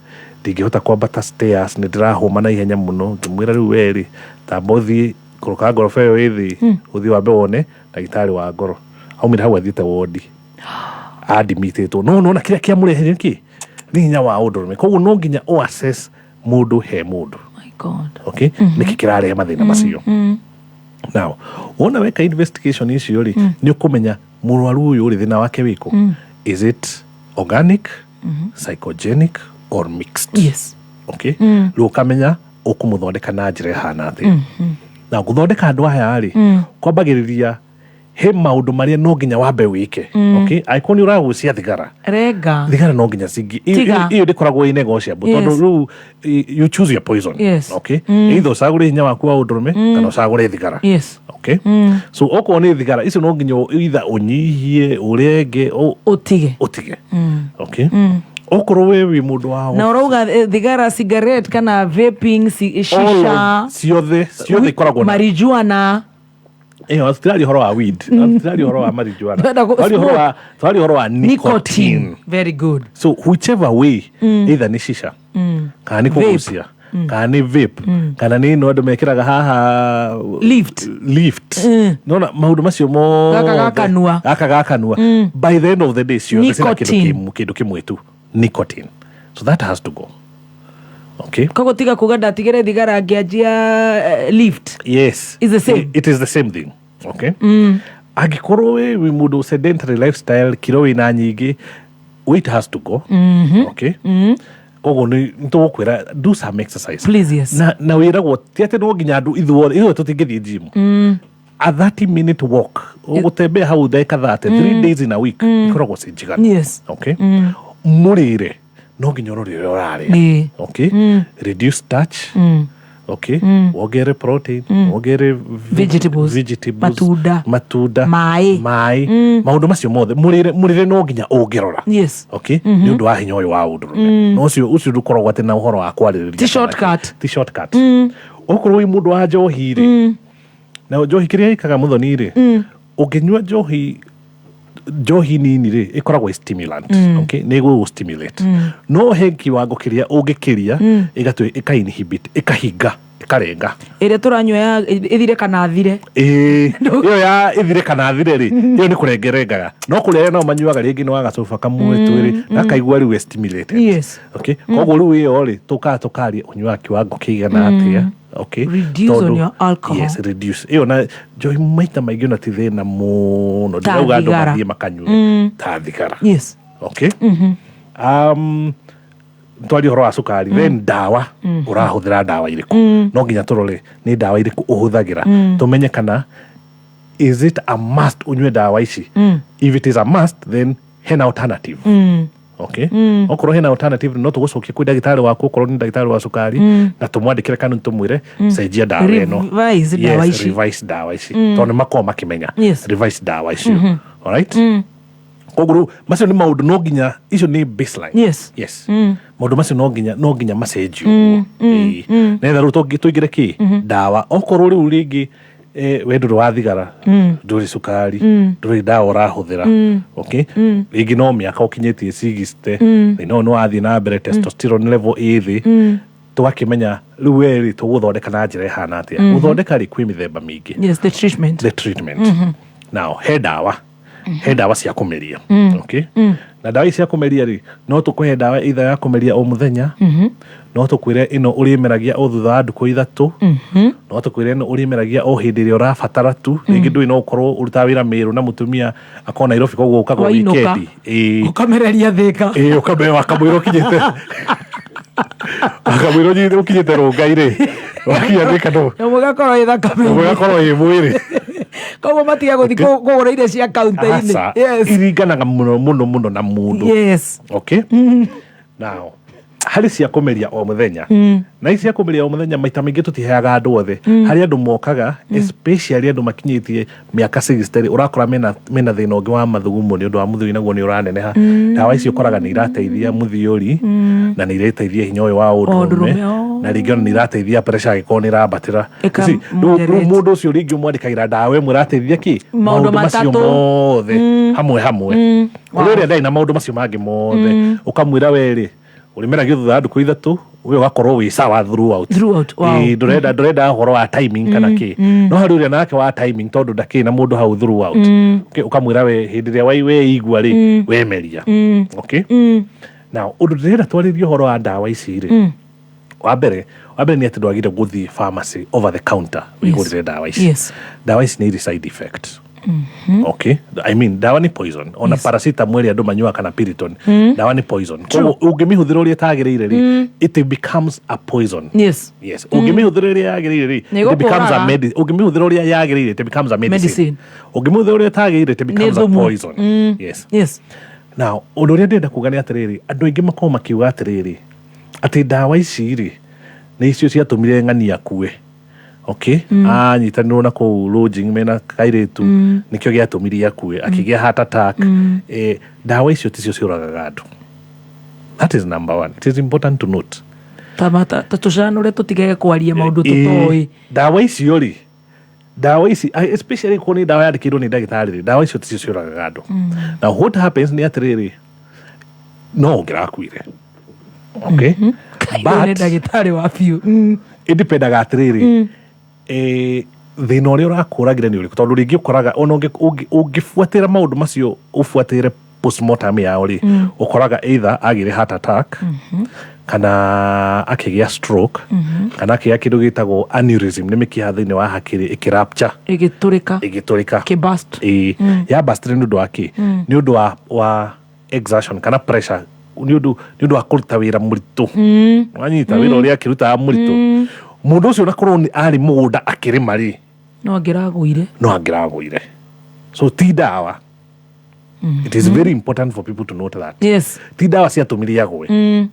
ndingĩhota kwambata stairs, nĩ ndĩrahũma na ihenya mũno. Ngĩmwĩra rĩu werĩ tamba ũthiĩ kũrũka ngoroba ĩyo ĩthĩ, ũthiĩ wambe wone ndagĩtarĩ wa ngoro. Aumire hau athiĩte wondi andimitĩtwo, no nona kĩrĩa kĩamũrehere kĩ nĩ hinya wa ũndũrũme. Koguo no nginya ũ assess mũndũ he mũndũ. My God. Okay, nĩkĩ kĩrarehe mathĩna macio? Now wona weka investigation icio rĩ, nĩ ũkũmenya mũrwaru ũyũ rĩ, thĩna wake wĩkũ. Is it organic, psychogenic or mixed? Okay. Rĩu ũkamenya ũkũmũthondeka na njĩra ĩhana atĩa. Na gũthondeka andũ aya rĩ, kwambagĩrĩria he maũndũ marĩa no nginya wambe wĩke. Okay, angĩkorwo nĩ ũragucia thigara, Renga. Thigara no nginya cingi Tiga. Iyo ndĩkoragwo ĩ negotiable, tondũ rĩu you choose your poison. Okay, either ũcagũre hinya waku wa ũndũrũme kana ũcagũre thigara. Okay, so okorwo nĩ thigara icio no nginya either ũnyihie, ũrenge, Ũtige. Ũtige. Okay, okorwo we wĩ mũndũ wa Na ũrauga thigara, cigarette kana vaping, All shisha, ciothe ciothe ikoragwo na marijuana. Ĩyo tũtiraria ũhoro wa weed, tũtiraria ũhoro wa marijuana. Twenda Tũraria ũhoro wa nicotine. Very good. So whichever way, either nĩ shisha kana nĩ Vape. kũgucia kana nĩ vape kana nĩ ĩno andũ mekĩraga haha. Lift. Lift. Nona maũndũ macio mothe. Gaka ga kanua. Gaka ga kanua. By the end of the day ciothe cina kĩndũ Nicotine. kĩndũ kĩmwe tu, nicotine. So that has to go. Okay. Koguo tiga kuga ndatigire thigara ngĩanjia lift. Yes. Is the same. It is the same thing. Okay. Angĩkorwo wĩ mũndũ sedentary lifestyle, kiro wĩna nyingĩ, weight has to go. Okay. Koguo nĩ tũgũkwĩra do some exercise. Please, yes. Na wĩragwo ti atĩ no nginya andũ ithuothe ithuothe tũtingĩthiĩ gym. A 30-minute walk, ũgũtembea hau ndagĩka 30, 3 days in a week, ikoragwo ci njiganu. Okay. Mũrĩre no nginya ũrore ũrĩa ũrarĩa. Okay, reduce starch. Okay, wongere protein, wongere Vegetables. Vegetables. Matunda. Matunda. Maĩ. Maĩ. Maũndũ macio mothe, mũrĩre mũrĩre no nginya ũngĩrora. Okay, nĩ ũndũ wa hinya ũyũ wa ũndũrũme. No ũcio ũcio ndũkoragwo atĩ na ũhoro wa kwarĩrĩria Ti kana kĩ. shortcut. Ti shortcut. Okorwo wĩ mũndũ wa njohi rĩ, na njohi kĩrĩa ĩkaga mũthoni rĩ, ũngĩnyua njohi njohi nini rĩ, ĩkoragwo ĩ stimulant. Okay, nĩ ĩgũgũ stimulate, no he kiwango kĩrĩa ũngĩkĩria ĩgatũ ĩka inhibit, ĩkahinga, ĩkarenga. Ĩrĩa tũranyua ya ĩthire kana thire. Ĩĩ, ĩyo ya ĩthire kana thire rĩ, ĩyo nĩ kũrengerengaga, no kũrĩa arĩa nao manyuaga rĩngĩ nĩ wagacuba kamwe twĩrĩ na akaigua rĩu e stimulated. Okay, koguo rĩu ĩyo rĩ, tũkaga tũkaria ũnyuaga kiwango kĩigana atĩa. Okay. Reduce on your alcohol. Yes, reduce ĩyo. Na njohi maita maingĩ ona ti thĩna mũno. Ta Ndirauga andũ thigara. mathiĩ makanyue ta thigara. Okay. Twaria ũhoro wa cukari, then ndawa, ũrahũthĩra ndawa irĩkũ? No nginya tũrore nĩ ndawa irĩkũ ũhũthagĩra, tũmenye kana is it a must ũnyue ndawa ici. If it is a must, then hena alternative. Okay, okorwo hena alternative, no tũgũcokia kwĩ ndagĩtarĩ waku, okorwo nĩ ndagĩtarĩ wa cukari, na tũmwandĩkĩre kana tũmwĩre cenjia ndawa ĩno. Revise ndawa Yes, ici. revise ndawa ici, tondũ nĩ makoragwo makĩmenya. Revise ndawa icio. Alright. Koguo rĩu macio nĩ maũndũ no nginya, icio nĩ baseline. Yes. Maũndũ macio no nginya macenjio ũguo. Ĩĩ. Nĩgetha rĩu tũingĩre kĩ ndawa. Okorwo rĩu rĩngĩ we ndũrĩ wa thigara, ndũrĩ cukari, ndũrĩ ndawa ũrahũthĩra, okay, rĩngĩ no mĩaka ũkinyĩtie 60, thĩna ũyũ nĩ wathiĩ na mbere, testosterone level ĩ thĩ, tũgakĩmenya rĩu we rĩ tũgũthondeka na njĩra ĩhana atĩa. Gũthondeka rĩ, kwĩ mĩthemba mĩingĩ. Yes, the treatment. The treatment. Now he ndawa cia kũmeria. Okay. Na ndawa ici cia kũmeria rĩ, no tũkũhe ndawa either ya kũmeria o mũthenya, no tũkwĩre ĩno ũrĩmeragia o thutha wa ndukũ 3, no tũkwĩre ĩno ũrĩmeragia o hĩndĩ ĩrĩa ũrabatara tu. Rĩngĩ ndũĩ, no ũkorwo ũrutaga wĩra Mĩrũ na mũtumia akorwo Nairobi, koguo ũkagwo Wainũka. wikendi. Ĩĩ. Ũkamereria Thĩka. Ĩĩ, ũkamera kamũira ũkinyĩte, kamũira ũkinyĩte Rũngai rĩ, wakinya Thĩka ndũ Nyamũ ĩgakorwo ĩ thakame. Ũgakorwo ĩ mwĩrĩ. Koguo matige gũthiĩ kũgũra irio cia kaunta-inĩ. Aca, Yes. iringanaga mũno mũno mũno na mũndũ. Okay, now harĩ cia kũmeria o mũthenya, na ici cia kũmeria o mũthenya maita maingĩ tũtiheaga andũ othe. Harĩ andũ mokaga, especially andũ makinyĩtie mĩaka 60 rĩ, ũrakora mena thĩna ũngĩ wa mathugumo nĩ ũndũ wa mũthiũri, naguo nĩ ũraneneha. Ndawa ici ũkoraga nĩ irateithia mũthiũri na nĩ irateithia hinya ũyũ wa ũndũrũme, Ũndũrũme, oh. na rĩngĩ ona nĩ irateithia pressure angĩkorwo nĩ irambatĩra. Ĩka You see, rĩu moderate. mũndũ ũcio rĩngĩ ũmwandĩkagĩra ndawa ĩmwe ĩrateithia kĩ? Maũndũ Macio matatũ. mothe hamwe hamwe. Kũrĩ ũrĩa ndarĩ na maũndũ macio mangĩ mothe, ũkamwĩra we rĩ, ũrĩmeragia thutha wa ndukũ 3, we ũgakorwo wĩ sawa throughout. Throughout, wow. Ĩĩ, ndũrenda ũhoro wa timing kana kĩ. No harĩ ũrĩa nake wa timing, tondũ ndakĩrĩ na mũndũ hau throughout. Okay, ũkamwĩra we hĩndĩ ĩrĩa weigua rĩ, wemeria. Okay, now ũndũ ndĩrenda twarĩrie ũhoro wa ndawa ici rĩ, wa mbere nĩ atĩ ndwagĩrĩire gũthiĩ pharmacy over the counter wĩgũrĩre ndawa ici. Ndawa ici nĩ irĩ side effect. Okay, I mean, ndawa nĩ poison. Ona paracetamol ĩrĩa andũ manyuaga kana Piriton, ndawa nĩ poison. Koguo ũngĩmĩhũthĩra ũrĩa ĩtagĩrĩire rĩ, it becomes a poison. Yes, ũngĩmĩhũthĩra ũrĩa yagĩrĩire rĩ, Nĩ it becomes a ĩgũkũraga. medicine. Ũngĩmĩhũthĩra ũrĩa yagĩrĩire, it becomes a medicine. Medicine. Ũngĩmĩhũthĩra ũrĩa ĩtagĩrĩire, it becomes a thumu. poison. Yes. Now ũndũ ũrĩa ndĩrenda kuga nĩ atĩrĩrĩ, andũ aingĩ makorwo makiuga atĩrĩrĩ, atĩ ndawa ici rĩ, nĩ icio ciatũmire ng'ani akue. Okay, anyitanĩrwo na kũu lodging mena kairĩtu, nĩkĩo gĩatũmire akue, akĩgĩa heart attack. Ndawa icio ticio ciũragaga andũ. That is number one. It is important to note. Ta tũcanũre, tũtigage kwaria maũndũ tũtoĩ. Ndawa icio rĩ, ndawa ici, especially korwo nĩ ndawa yandĩkĩirwo nĩ ndagĩtarĩ rĩ, ndawa icio ticio ciũragaga andũ. Now what happens nĩ atĩrĩrĩ, no ũngĩrakuire, okay? Ũyũ nĩ ndagĩtarĩ wa biũ. Ĩdipendaga atĩrĩrĩ, thĩna ũrĩa ũrakũragire nĩ ũrĩkũ, tondũ rĩngĩ ũkoraga ona ũngĩbuatĩra maũndũ macio, ũbuatĩre postmortem yao rĩ, ũkoraga either agĩre heart attack, kana akĩgĩa stroke, kana akĩgĩa kĩndũ gĩtagwo aneurysm, nĩ mĩkiha thĩinĩ wa hakiri ĩkĩrapture. Ĩgĩtũrĩka. Ĩgĩtũrĩka. Kĩbust. Ĩĩ, yabastire nĩ ũndũ wa kĩ? Nĩ ũndũ wa exertion kana pressure, nĩ ũndũ wa kũruta wĩra mũritũ. Wanyita? Wĩra ũrĩa akĩrutaga mũritũ mũndũ ũcio, onakorwo nĩ arĩ mũgũnda akĩrĩma rĩ, No angĩragũire. No angĩragũire. So ti ndawa. It is very important for people to note that ti ndawa ciatũmire agwe.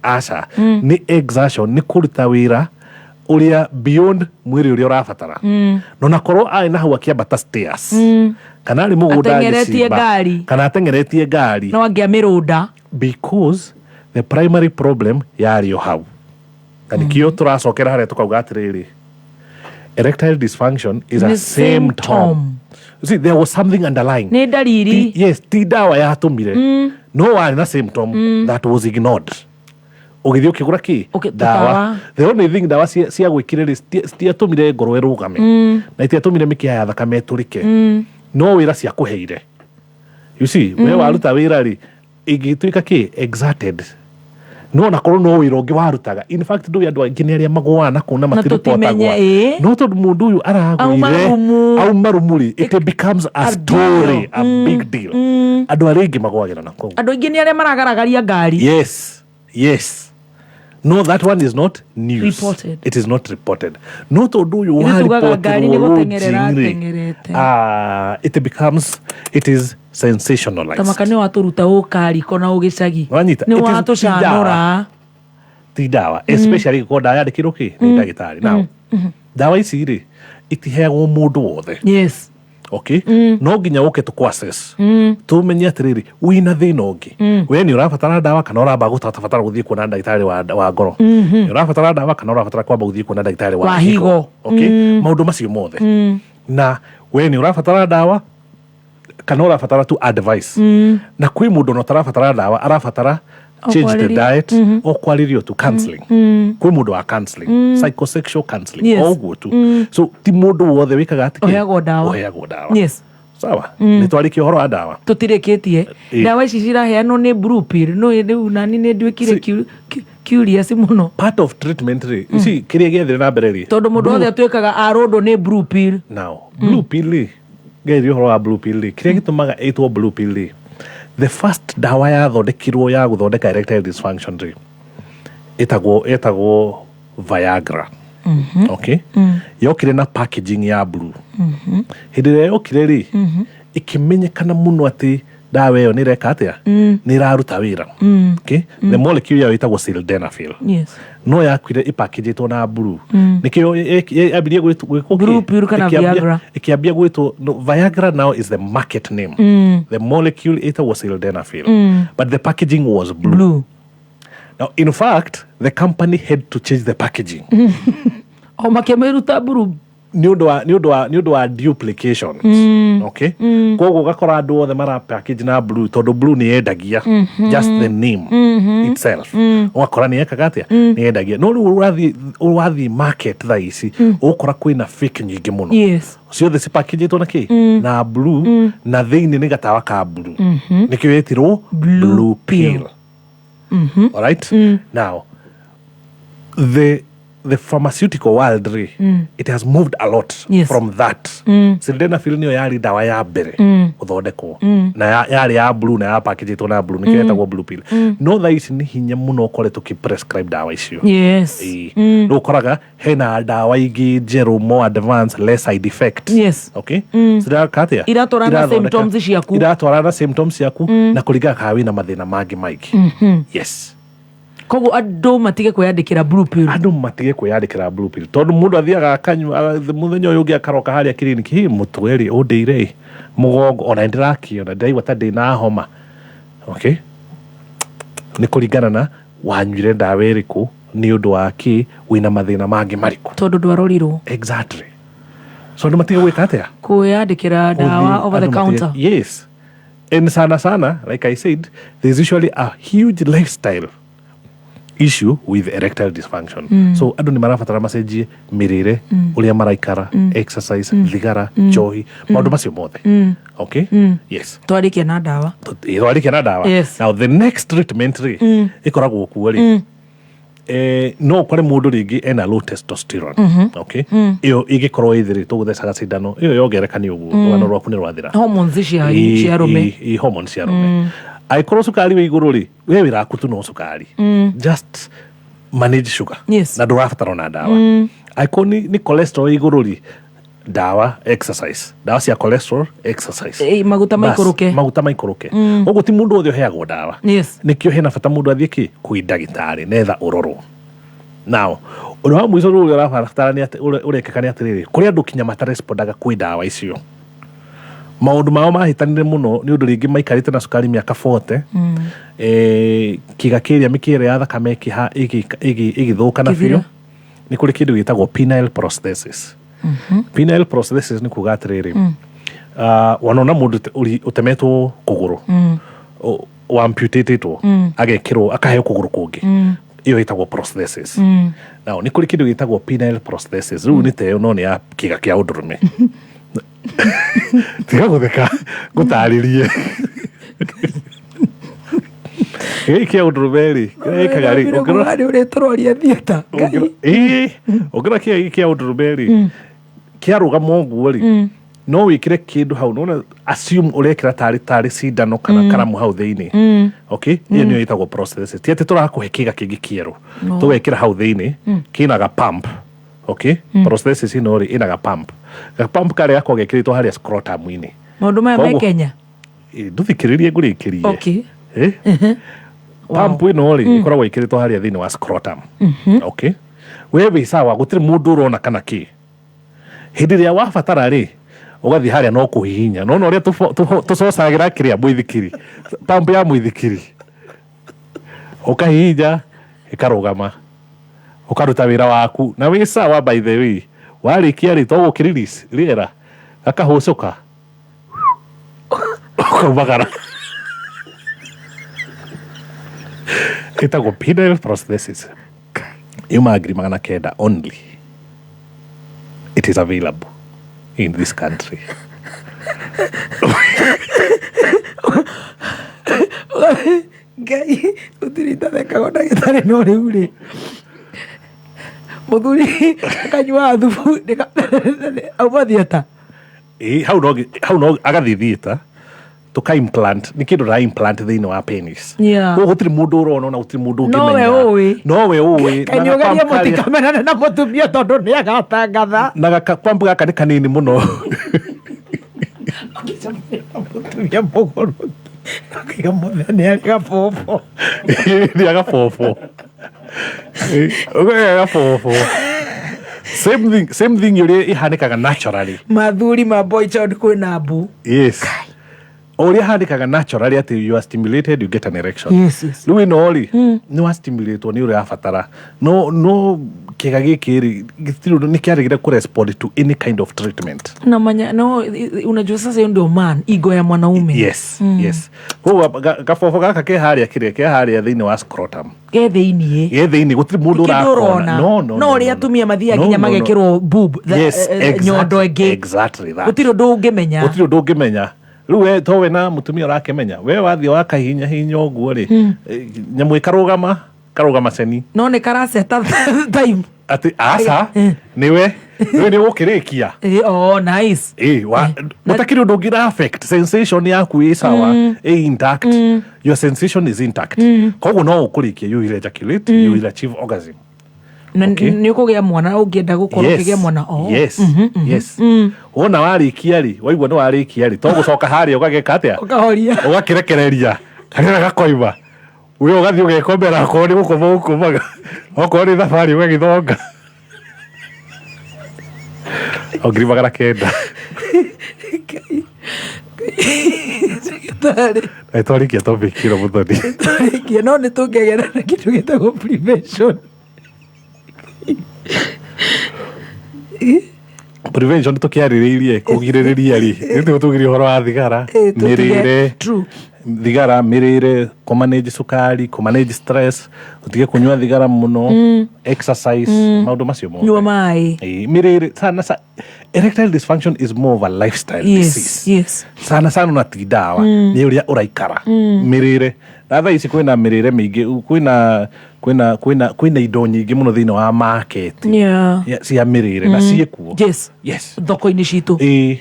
Aca, nĩ exertion, nĩ kũruta wĩra ũrĩa beyond mwĩrĩ ũrĩa ũrabatara. No nakorwo arĩ na hau akĩambata stairs, kana arĩ mũgũnda Ateng'eretie agĩcimba, ngari. kana ateng'eretie ngari, No angĩamĩrũnda. Because the primary problem yarĩ o hau, na nĩkĩo tũracokera harĩa tũkauga atĩrĩrĩ, erectile dysfunction is a Nĩ symptom. You see, there was something underlying. Nĩ ndariri. Yes, ti ndawa yatũmire, no warĩ na symptom that was ignored, ũgĩthiĩ ũkĩgũra kĩ? Ndawa. Tũtawa. The only thing ndawa ciagwĩkire rĩ, citiatũmire ngoro ĩrũgame, na itiatũmire mĩkiha ya thakame ĩtũrĩke, no wĩra ciakũheire. You see, we waruta wĩra rĩ, ĩngĩtuĩka kĩ exerted, no onakorwo no wĩra ũngĩ warutaga. In fact, ndũĩ andũ aingĩ nĩ arĩa magũaga na kũu na Na tũtimenye, matiribotagwa, ĩĩ. no tondũ mũndũ ũyũ Auma aragũire rumu. Auma rumu rĩ, it becomes a story, a big deal. Andũ arĩa aingĩ magũagĩra na kũu. Andũ aingĩ nĩ arĩa maragaragaria ngari. Yes, no, that one is not news. Reported. It is not reported. No tondũ ũyũ Ithuĩ tugaga ngari nĩ waripotirwo gũteng'erera lodging rĩ, ateng'erete. ah, it becomes, it is sensationalized. Tamaka nĩ watũruta ũkariko na ũgĩcagi. Wanyita? Nĩ It is watũcanũra. Ti ndawa, especially gĩkorwo ndawa yandĩkĩrwo kĩ nĩ ndagĩtarĩ. Now ndawa ici rĩ, itiheagwo mũndũ wothe. Okay, no nginya ũke tũkũ assess, tũmenye atĩrĩrĩ, wĩna thĩna ũngĩ, we nĩ ũrabatara ndawa kana ũramba gũtabatara gũthiĩ kuona ndagĩtarĩ wa ngoro, nĩ ũrabatara ndawa kana ũrabatara kwamba gũthiĩ kuona ndagĩtarĩ wa Wa higo. Okay, maũndũ macio mothe, na we nĩ ũrabatara ndawa kana ũrabatara tu advice. Na kwĩ mũndũ ona ũtarabatara ndawa, arabatara O change the kwarĩrio. diet, o kwarĩrio tu, counseling. Kwĩ mũndũ wa counseling, psychosexual counseling, o ũguo tu. So ti mũndũ wothe wĩkaga atĩ kĩ? Ũheagwo ndawa. Ũheagwo ndawa. So Sawa, nä twarä kia å horo wa ndawa. Tũtirĩkĩtie. Ĩ. Ndawa ici ciraheanwo nĩ blue pill, no rĩu nani nĩ nduĩkire curious mũno. Part of treatment rĩ, you see, kĩrĩa gĩathire na mbere rĩ, Tondũ mũndũ wothe atuĩkaga arũndwo nĩ blue pill. Now, blue pill rĩ, ngeria ũhoro wa blue pill rĩ, kĩrĩa gĩtũmaga ĩtwo blue pill rĩ, the first ndawa yathondekirwo ya gũthondeka erectile dysfunction rĩ, ĩtagwo Viagra. Okay, yokire na packaging ya blue. Hĩndĩ ĩrĩa yokire rĩ, ĩkĩmenyekana mũno atĩ ndawa ĩyo nĩ ĩreka atĩa, nĩ ĩraruta wĩra. Okay, the molecule yayo ĩtagwo sildenafil. No yakuire ĩpackagĩtwo na blue. Nĩkĩo yambirie gwĩkwo Blue pill kana Viagra? Ĩkĩambia gwĩtwo, no, Viagra now is the market name. The molecule ĩtagwo sildenafil. But the packaging was blue. Blue. Now, in fact, the company had to change the packaging. O makĩmĩruta blue. Nĩ ũndũ wa duplication. Okay, koguo ũgakora andũ othe mara package na blue tondũ blue nĩ yendagia. Just the name itself, ũgakora nĩ yekaga atĩa, nĩ yendagia. No rĩu ũrathiĩ market thaa ici, ũgũkora kwĩna fake nyingĩ mũno. Ciothe cipackagĩtwo na kĩ? Na blue, na thĩinĩ nĩ gatawa ka blue. Nĩkĩo yetirwo blue pill. Alright, now the pharmaceutical world rĩ, it has moved a lot from that. Sildenafil nĩyo yarĩ ndawa ya mbere gũthondekwo, na yarĩ ya blue na yapackagĩtwo na blue, nĩkĩo yetagwo blue pill. No thaa ici nĩ hinya mũno ũkore tũkĩprescribe ndawa icio. Ĩĩ. Rĩu ũkoraga hena ndawa ingĩ njerũ, more advanced, less side effect. Okay, ciraka atĩa? Iratwarana na symptoms ciaku. Iratwarana na symptoms ciaku na kũringana kana wĩna mathĩna mangĩ maingĩ. Yes. Koguo andũ matige kwĩyandĩkĩra blue pill. Andũ matige kwĩyandĩkĩra blue pill, tondũ mũndũ athiaga akanyua, mũthenya ũyũ ũngĩ akaroka harĩa kiriniki, hi mũtwe rĩ ũndĩire ĩ, mũgongo ona nĩndĩrakĩona ndĩraigua ta ndĩna homa. Okay, nĩ kũringana na wanyuire ndawa ĩrĩkũ, nĩ ũndũ wa kĩ, wĩna mathĩna mangĩ marĩkũ. Tondũ ndwarorirwo. Exactly. So andũ matige gwĩka atĩa? Kwĩyandĩkĩra ndawa over the Andũ counter. Yes, and sana sana, like I said, there's usually a huge lifestyle issue with erectile dysfunction. So andũ nĩ marabatara macenjie mĩrĩre, ũrĩa maraikara, exercise, thigara, njohi, maũndũ macio mothe. Okay, yes. Twarĩkia na ndawa. Twarĩkia na ndawa. Now, the next treatment rĩ, ĩkoragwo kuo rĩ, no ũkore mũndũ rĩngĩ ena low testosterone. Okay, ĩyo ĩngĩkorwo ĩthĩ rĩ, tũgũthecaga cindano ĩyo yongereka nĩ ũguo, rũgano rwaku nĩ rwathira. Hormones cia arũme. Hormones cia arũme. Angĩkorwo cukari wĩ igũrũ rĩ, we wĩra waku tu no cukari, just manage sugar, na ndũrabatara ona ndawa. Angĩkorwo nĩ cholesterol ĩ igũrũ rĩ, ndawa, exercise, ndawa cia cholesterol, exercise. Maguta Bas, maikũrũke. Maguta maikũrũke. Ũguo ti mũndũ wothe ũheagwo ndawa. Nĩkĩo hena bata mũndũ athiĩ kĩ kwĩ ndagĩtarĩ netha ũrorwo. Now, ũndũ wa mũico rĩu ũrĩa ũrabatara nĩ atĩ ũrĩa ũrekĩka nĩ atĩrĩrĩ, kũrĩ andũ kinya matarespondaga kwĩ ndawa icio, maũndũ mao mahĩtanire mũno nĩ ũndũ rĩngĩ maikarĩte na cukari mĩaka 40. Kĩga kĩrĩa mĩkĩre ya thakame ĩgĩthũka na Ĩgĩthira. biũ. Nĩ kũrĩ kĩndũ gĩtagwo penile prosthesis. Penile prosthesis nĩ kuga atĩrĩrĩ, wanona mũndũ ũtemetwo kũgũrũ, amputatĩtwo, agekĩrwo, akaheo kũgũrũ kũngĩ, ĩyo ĩtagwo prosthesis. Now, nĩ kũrĩ kĩndũ gĩtagwo penile prosthesis, rĩu nĩ ta ĩyo no nĩ ya kĩga kĩa ũndũrũme. Tiga gũtheka, ngũtarĩrie. Gĩkĩ kĩa ũndũrũme rĩ, kĩrĩa gĩkaga rĩ, ũngĩrora Nĩ ũrĩtũroria theatre. Ĩĩ, ũngĩrora kĩga gĩkĩ kĩa ũndũrũme rĩ, kĩarũgama ũguo rĩ, no wĩkĩre kĩndũ hau, nona assume ũrekĩra tarĩ cindano kana karamu hau thĩinĩ. Okay, ĩyo nĩyo ĩtagwo prosthesis. Ti atĩ tũrakũhe kĩga kĩngĩ kĩerũ. No. Tũgekĩra hau thĩinĩ, kĩna ga pump. Okay, prosthesis ĩno rĩ, ĩna ga pump. Ga pump karĩa gakoragwo gekĩrĩtwo harĩa scrotum-inĩ. Maũndũ maya me Kenya? Ĩ, ndũthikĩrĩrie ngũrĩkĩrie. Eh? Wow. Pump ĩno rĩ, ĩkoragwo ĩkĩrĩtwo harĩa thĩinĩ wa scrotum. Okay, we wĩ sawa, gũtirĩ mũndũ ũrona kana kĩ. Hĩndĩ ĩrĩa wabatara rĩ, ũgathiĩ harĩa no kũhihinya, nona ũrĩa tũcocagĩra kĩrĩa mũithikiri, pump ya mũithikiri, ũkahihinya ĩkarũgama, ũkaruta wĩra waku na wĩ sawa. By the way, warĩkia rĩ, to gũkĩ-release rĩera, gakahũcũka, ũkaumagara. Ĩtagwo penile prosthesis, yuma 900,000 only. It is available in this country. Ngai gũtirĩ itathekaga ndagĩtarĩ no rĩu rĩ mũthuri akanyuaga thubu auma thieta. Ĩ, hau no agathiĩ theatre tũka implant nĩ kĩndũ ra implant thĩinĩ wa penis. Koguo gũtirĩ mũndũ ũrona ona gũtirĩ mũndũ Nowe ũngĩmenya. ũĩ. Nowe ũĩ. Kaĩ nĩ ũgerie mũtikamenane na mũtumia tondũ nĩ agatangatha. Na gakakwambu gaka nĩ kanini mũno. Mũtumia mũgũrũki akaiga mũthenya nĩ arĩ gabobo. Nĩ agabobo. Ũkaiga gabobo. Same thing ũrĩa ĩhanĩkaga naturally. Mathuri ma boy child kwĩna mbu. Yes, o ũrĩa handĩkaga naturally atĩ you are stimulated, you get an erection. Rĩu ĩno rĩ, nĩ wa stimulate nĩ ũrĩa wabatara, no kĩga gĩkĩ rĩ, gĩtirĩ ũndũ nĩ kĩaregire kũ respond to any kind of treatment. Na manya no unajua sasa hiyo ndio man ego ya mwanaume. Yes, koguo gabobo gaka ke harĩa, kĩrĩa ke harĩa thĩinĩ wa scrotum. Ke thĩiniĩ. Ge thĩinĩ, gũtirĩ mũndũ Kĩndũ ũrakona. ũrona. No. No ũrĩa atumia mathiaga No, nginya no. magekĩrwo boob nyondo ĩngĩ. Exactly that. Gũtirĩ ũndũ ũngĩmenya. Gũtirĩ ũndũ ũngĩmenya. Rĩu we to we na mũtumia ũrakĩmenya, we wathiĩ wakahinya hinya ũguo rĩ, nyamũ ĩkarũgama karũgama ceni. No nĩ karaceta time. Atĩ aca, nĩwe nĩwe nĩ ũgũkĩrĩkia. Oh, nice. Ĩ, gũtakĩrĩ ũndũ ũngĩ affect sensation yaku, ĩ sawa, ĩ intact. Your sensation is intact. Koguo no ũkũrĩkia, you will ejaculate, you will achieve orgasm. Na Okay. nĩ ũkũgĩa mwana ũngĩenda gũkorwo ũkĩgĩa mwana, oh. Yes. Yes, wona warĩkia rĩ, waigua nĩ warĩkia rĩ, to gũcoka harĩa ũgagĩka atĩa? Ũkahoria. Ũgakĩrekereria karĩra gakoima, we ũgathiĩ ũgekomera, okorwo nĩ gũkoma ũkomaga, okorwo nĩ thabarĩ ũgagĩthonga o 900,000. Ndagĩtarĩ. Twarĩkia topic ĩno, mũthoni. Twarĩkia, no nĩ tũngĩgera na kĩndũ gĩtagwo prevention. Prevention tũkĩarĩrĩirie kũgirĩrĩria rĩ, nĩ tũgirie ũhoro wa thigara, mĩrĩre. True. Thigara, mĩrĩre, kũmanage cukari, kũmanage stress, ũtige kũnyua thigara mũno, exercise, maũndũ macio mothe. Nyua maĩ. Ĩĩ, mĩrĩre sana erectile dysfunction is more of a lifestyle disease. Sana sana ona ti ndawa, nĩ ũrĩa ũraikara, mĩrĩre. Na thaa ici kwĩna mĩrĩre mĩingĩ, kwĩna indo nyingĩ mũno thĩinĩ wa market cia mĩrĩre na ciĩkuo. Yes. Thoko-inĩ citũ. Ĩĩ,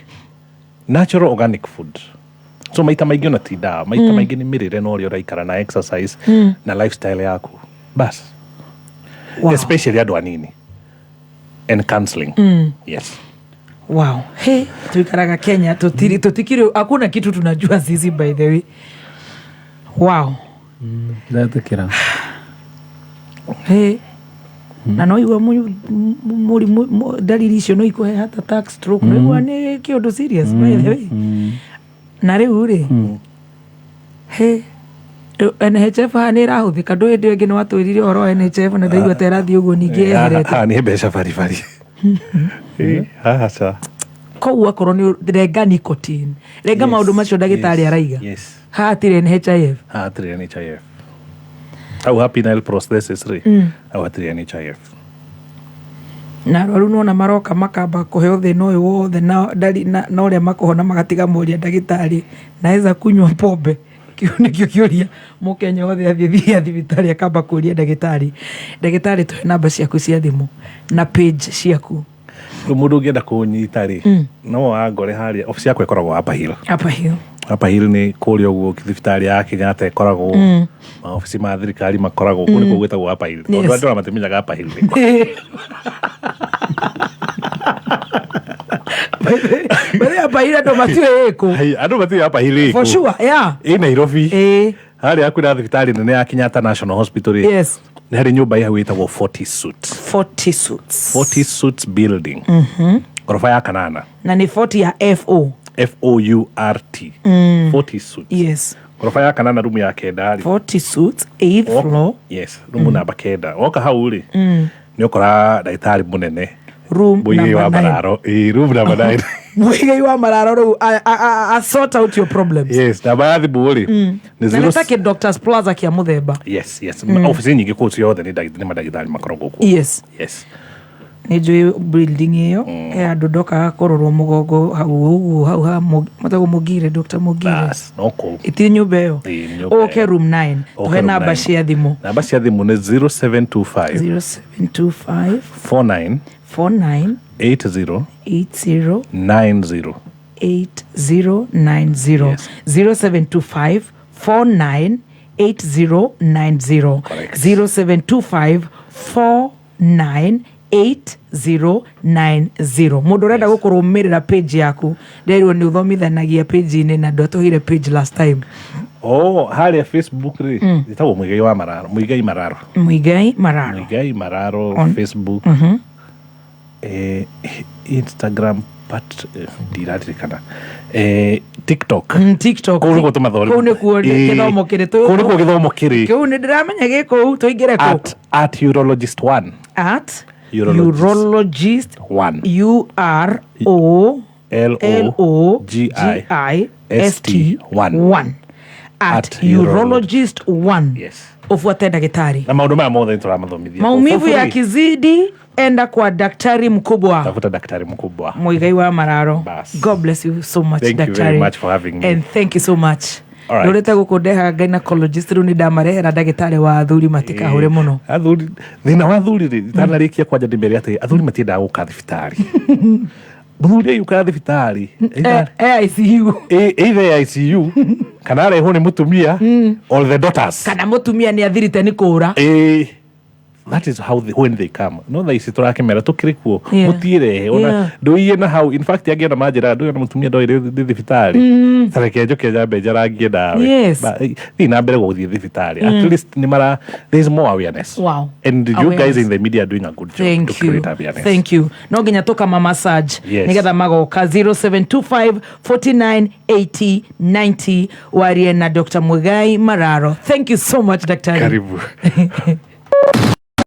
natural organic food. So maita maingĩ ona ti ndawa, maita maingĩ nĩ mĩrĩre na ũrĩa ũraikara na exercise na lifestyle yaku bas. Especially andũ anini, and counseling. Yes. Wow. Hey, tuikaraga Kenya tutiri tutikiri, hakuna kitu tunajua sisi, by the way. Wow. Ndetĩkĩra. Hey. Na no igua mũrimũ ndariri icio no ikũhe heart attack, stroke, no igua nĩ kĩũndũ serious, by the way. Na rĩu rĩ, he rĩu NHF haha nĩ ĩrahũthĩka? Ndũ hĩndĩ ĩyo ĩngĩ nĩ watwĩrire ũhoro wa NHF na ndaigua ta ĩrathiĩ ũguo ningĩ yeherete. Haha nĩ mbeca baribari. Ĩ, haha ca. Koguo akorwo nĩ renga nicotine, renga maũndũ macio ndagĩtarĩ araiga. Haha hatirĩ NHIF. Haha hatirĩ NHIF. Hau ha penile prosthesis rĩ, hau hatirĩ NHIF. Na arwaru nona maroka makamba kũheo thĩna ũyũ wothe na na ũrĩa makũhona magatiga moria ndagĩtarĩ, naweza kunywa pombe? Kĩu nĩkĩo kĩũria mũkenya wothe athiĩ thia thibitarĩ akamba kũria ndagĩtarĩ. Ndagĩtarĩ, tũhe namba ciaku cia thimũ na page ciaku. Rĩu mũndũ ũngĩenda kũnyita rĩ, no wangore harĩa obici yakwa ĩkoragwo Upper Hill. Upper Hill. Upper Hill nĩ kũrĩa ũguo thibitarĩ ya Kenyatta ĩkoragwo, maobici ma thirikari makoragwo kũu, nĩkuo gwĩtagwo Upper Hill, tondũ andũ ona matimenyaga Upper Hill nĩ kũ. By Upper Hill andũ matiũĩ ĩkũ. Hai, andũ matiũĩ Upper Hill ĩkũ. For sure, yeah. Ĩ Nairobi harĩa kwĩna thibitarĩ nene ya Kenyatta National Hospital rĩ, nĩ harĩ nyũmba ĩ hau ĩtagwo 40 Suits. 40 Suits. 40 Suits building, ngoroba ya kanana. Na nĩ 40 ya fo? Fourt. 40 Suits. Ngoroba ya kanana, rumu ya kenda rĩ. 40 Suits, 8th floor. Yes, rumu namba kenda. Woka hau rĩ, nĩ ũkora ndagĩtarĩ mũnene Room Mũigai wa number 9. Mararo. Ĩ, room number 9. Mũigai wa Mararo rĩu a sort out your problems. Yes, namba ya thimũ rĩ, nĩ Na zero nĩ takĩ Doctors Plaza kĩa mũthemba. Yes. Ofici nyingĩ kũu ciothe nĩ mandagĩtarĩ makoragwo kuo. Yes. Nä njå building ä yo he andå ndokaga kå rorwo må gongo hau ũguo hau ha matagwo Mũgire, Dr. Mũgire. Bas, no kũu. Ĩtirĩ nyũmba ĩyo? Ĩĩ, nĩ nyũmba Ũke ĩyo. room 9. Ũke Tũhe room namba 9. cia thimũ. Namba cia thimũ nĩ 0725 0725 49 49 80 80 90. 8090. 0725 49 8090. 0725 49 8090. Mũndũ ũrenda gũkũrũmĩrĩra page yaku, nderirwo nĩ ũthomithanagia page-inĩ na ndwatũheire page last time. Oh, harĩa Facebook rĩ, ĩtagwo Mũigai wa Mararo, Mũigai Mararo. Mũigai Mararo. Mũigai Mararo. Facebook. Instagram, but ndiraririkana. TikTok. TikTok. Kũu nĩkuo tũmathori. Kũu nĩkuo gĩthomo kĩrĩ. Kũu nĩkuo gĩthomo kĩrĩ. Kĩu nĩ ndĩramenya gĩ kũu tũingĩre kũ? At urologist 1. At Urologist. urologist 1. U R O L L O O G G I I S S T T 1. 1 at At urologist 1. Yes. Ufuate daktari. Na maũndũ maya mothe nĩtũramathomithia. Maumivu For free. yakizidi, enda kwa daktari mkubwa. Tafuta daktari mkubwa. Muigai wa Mararo. Bas. God bless you so much, Thank you daktari. very much for having me. And thank you so much. All right. Ndũrĩte gũkũ ndehaga gynecologist, rĩu nĩ ndamarehera ndagĩtarĩ wa athuri matikahure mũno. Athuri, thĩna wa athuri rĩ, itanarĩkia kwanja ndĩmere atĩ athuri matiendaga gũka thibitarĩ. Mũthuri aiyũkaga thibitarĩ e ICU. Either e ICU kana arehwo nĩ mũtumia or the daughters. Kana mũtumia nĩ athirite nĩ kũra. That is how they, when they come, no thaa ici tũrakĩmera tũkĩrĩ kuo. Mũtiĩrehe ona ndũiye na hau. In fact, angĩ ona manjĩraga ndũiye na mũtumia ndoĩ ndĩ thibitarĩ, ta reke njũke njambe njarangie nawe. Thiĩ na mbere gũthiĩ thibitarĩ. At least nĩ mara, there is more awareness. And you guys Awareness. in the media are doing a good job Thank to you. create awareness. Thank you. No nginya tũkama massage nĩgetha magoka. 0725 49 80 90 warie na Dr. Muigai Mararo. Thank you so much, daktari. Karibu.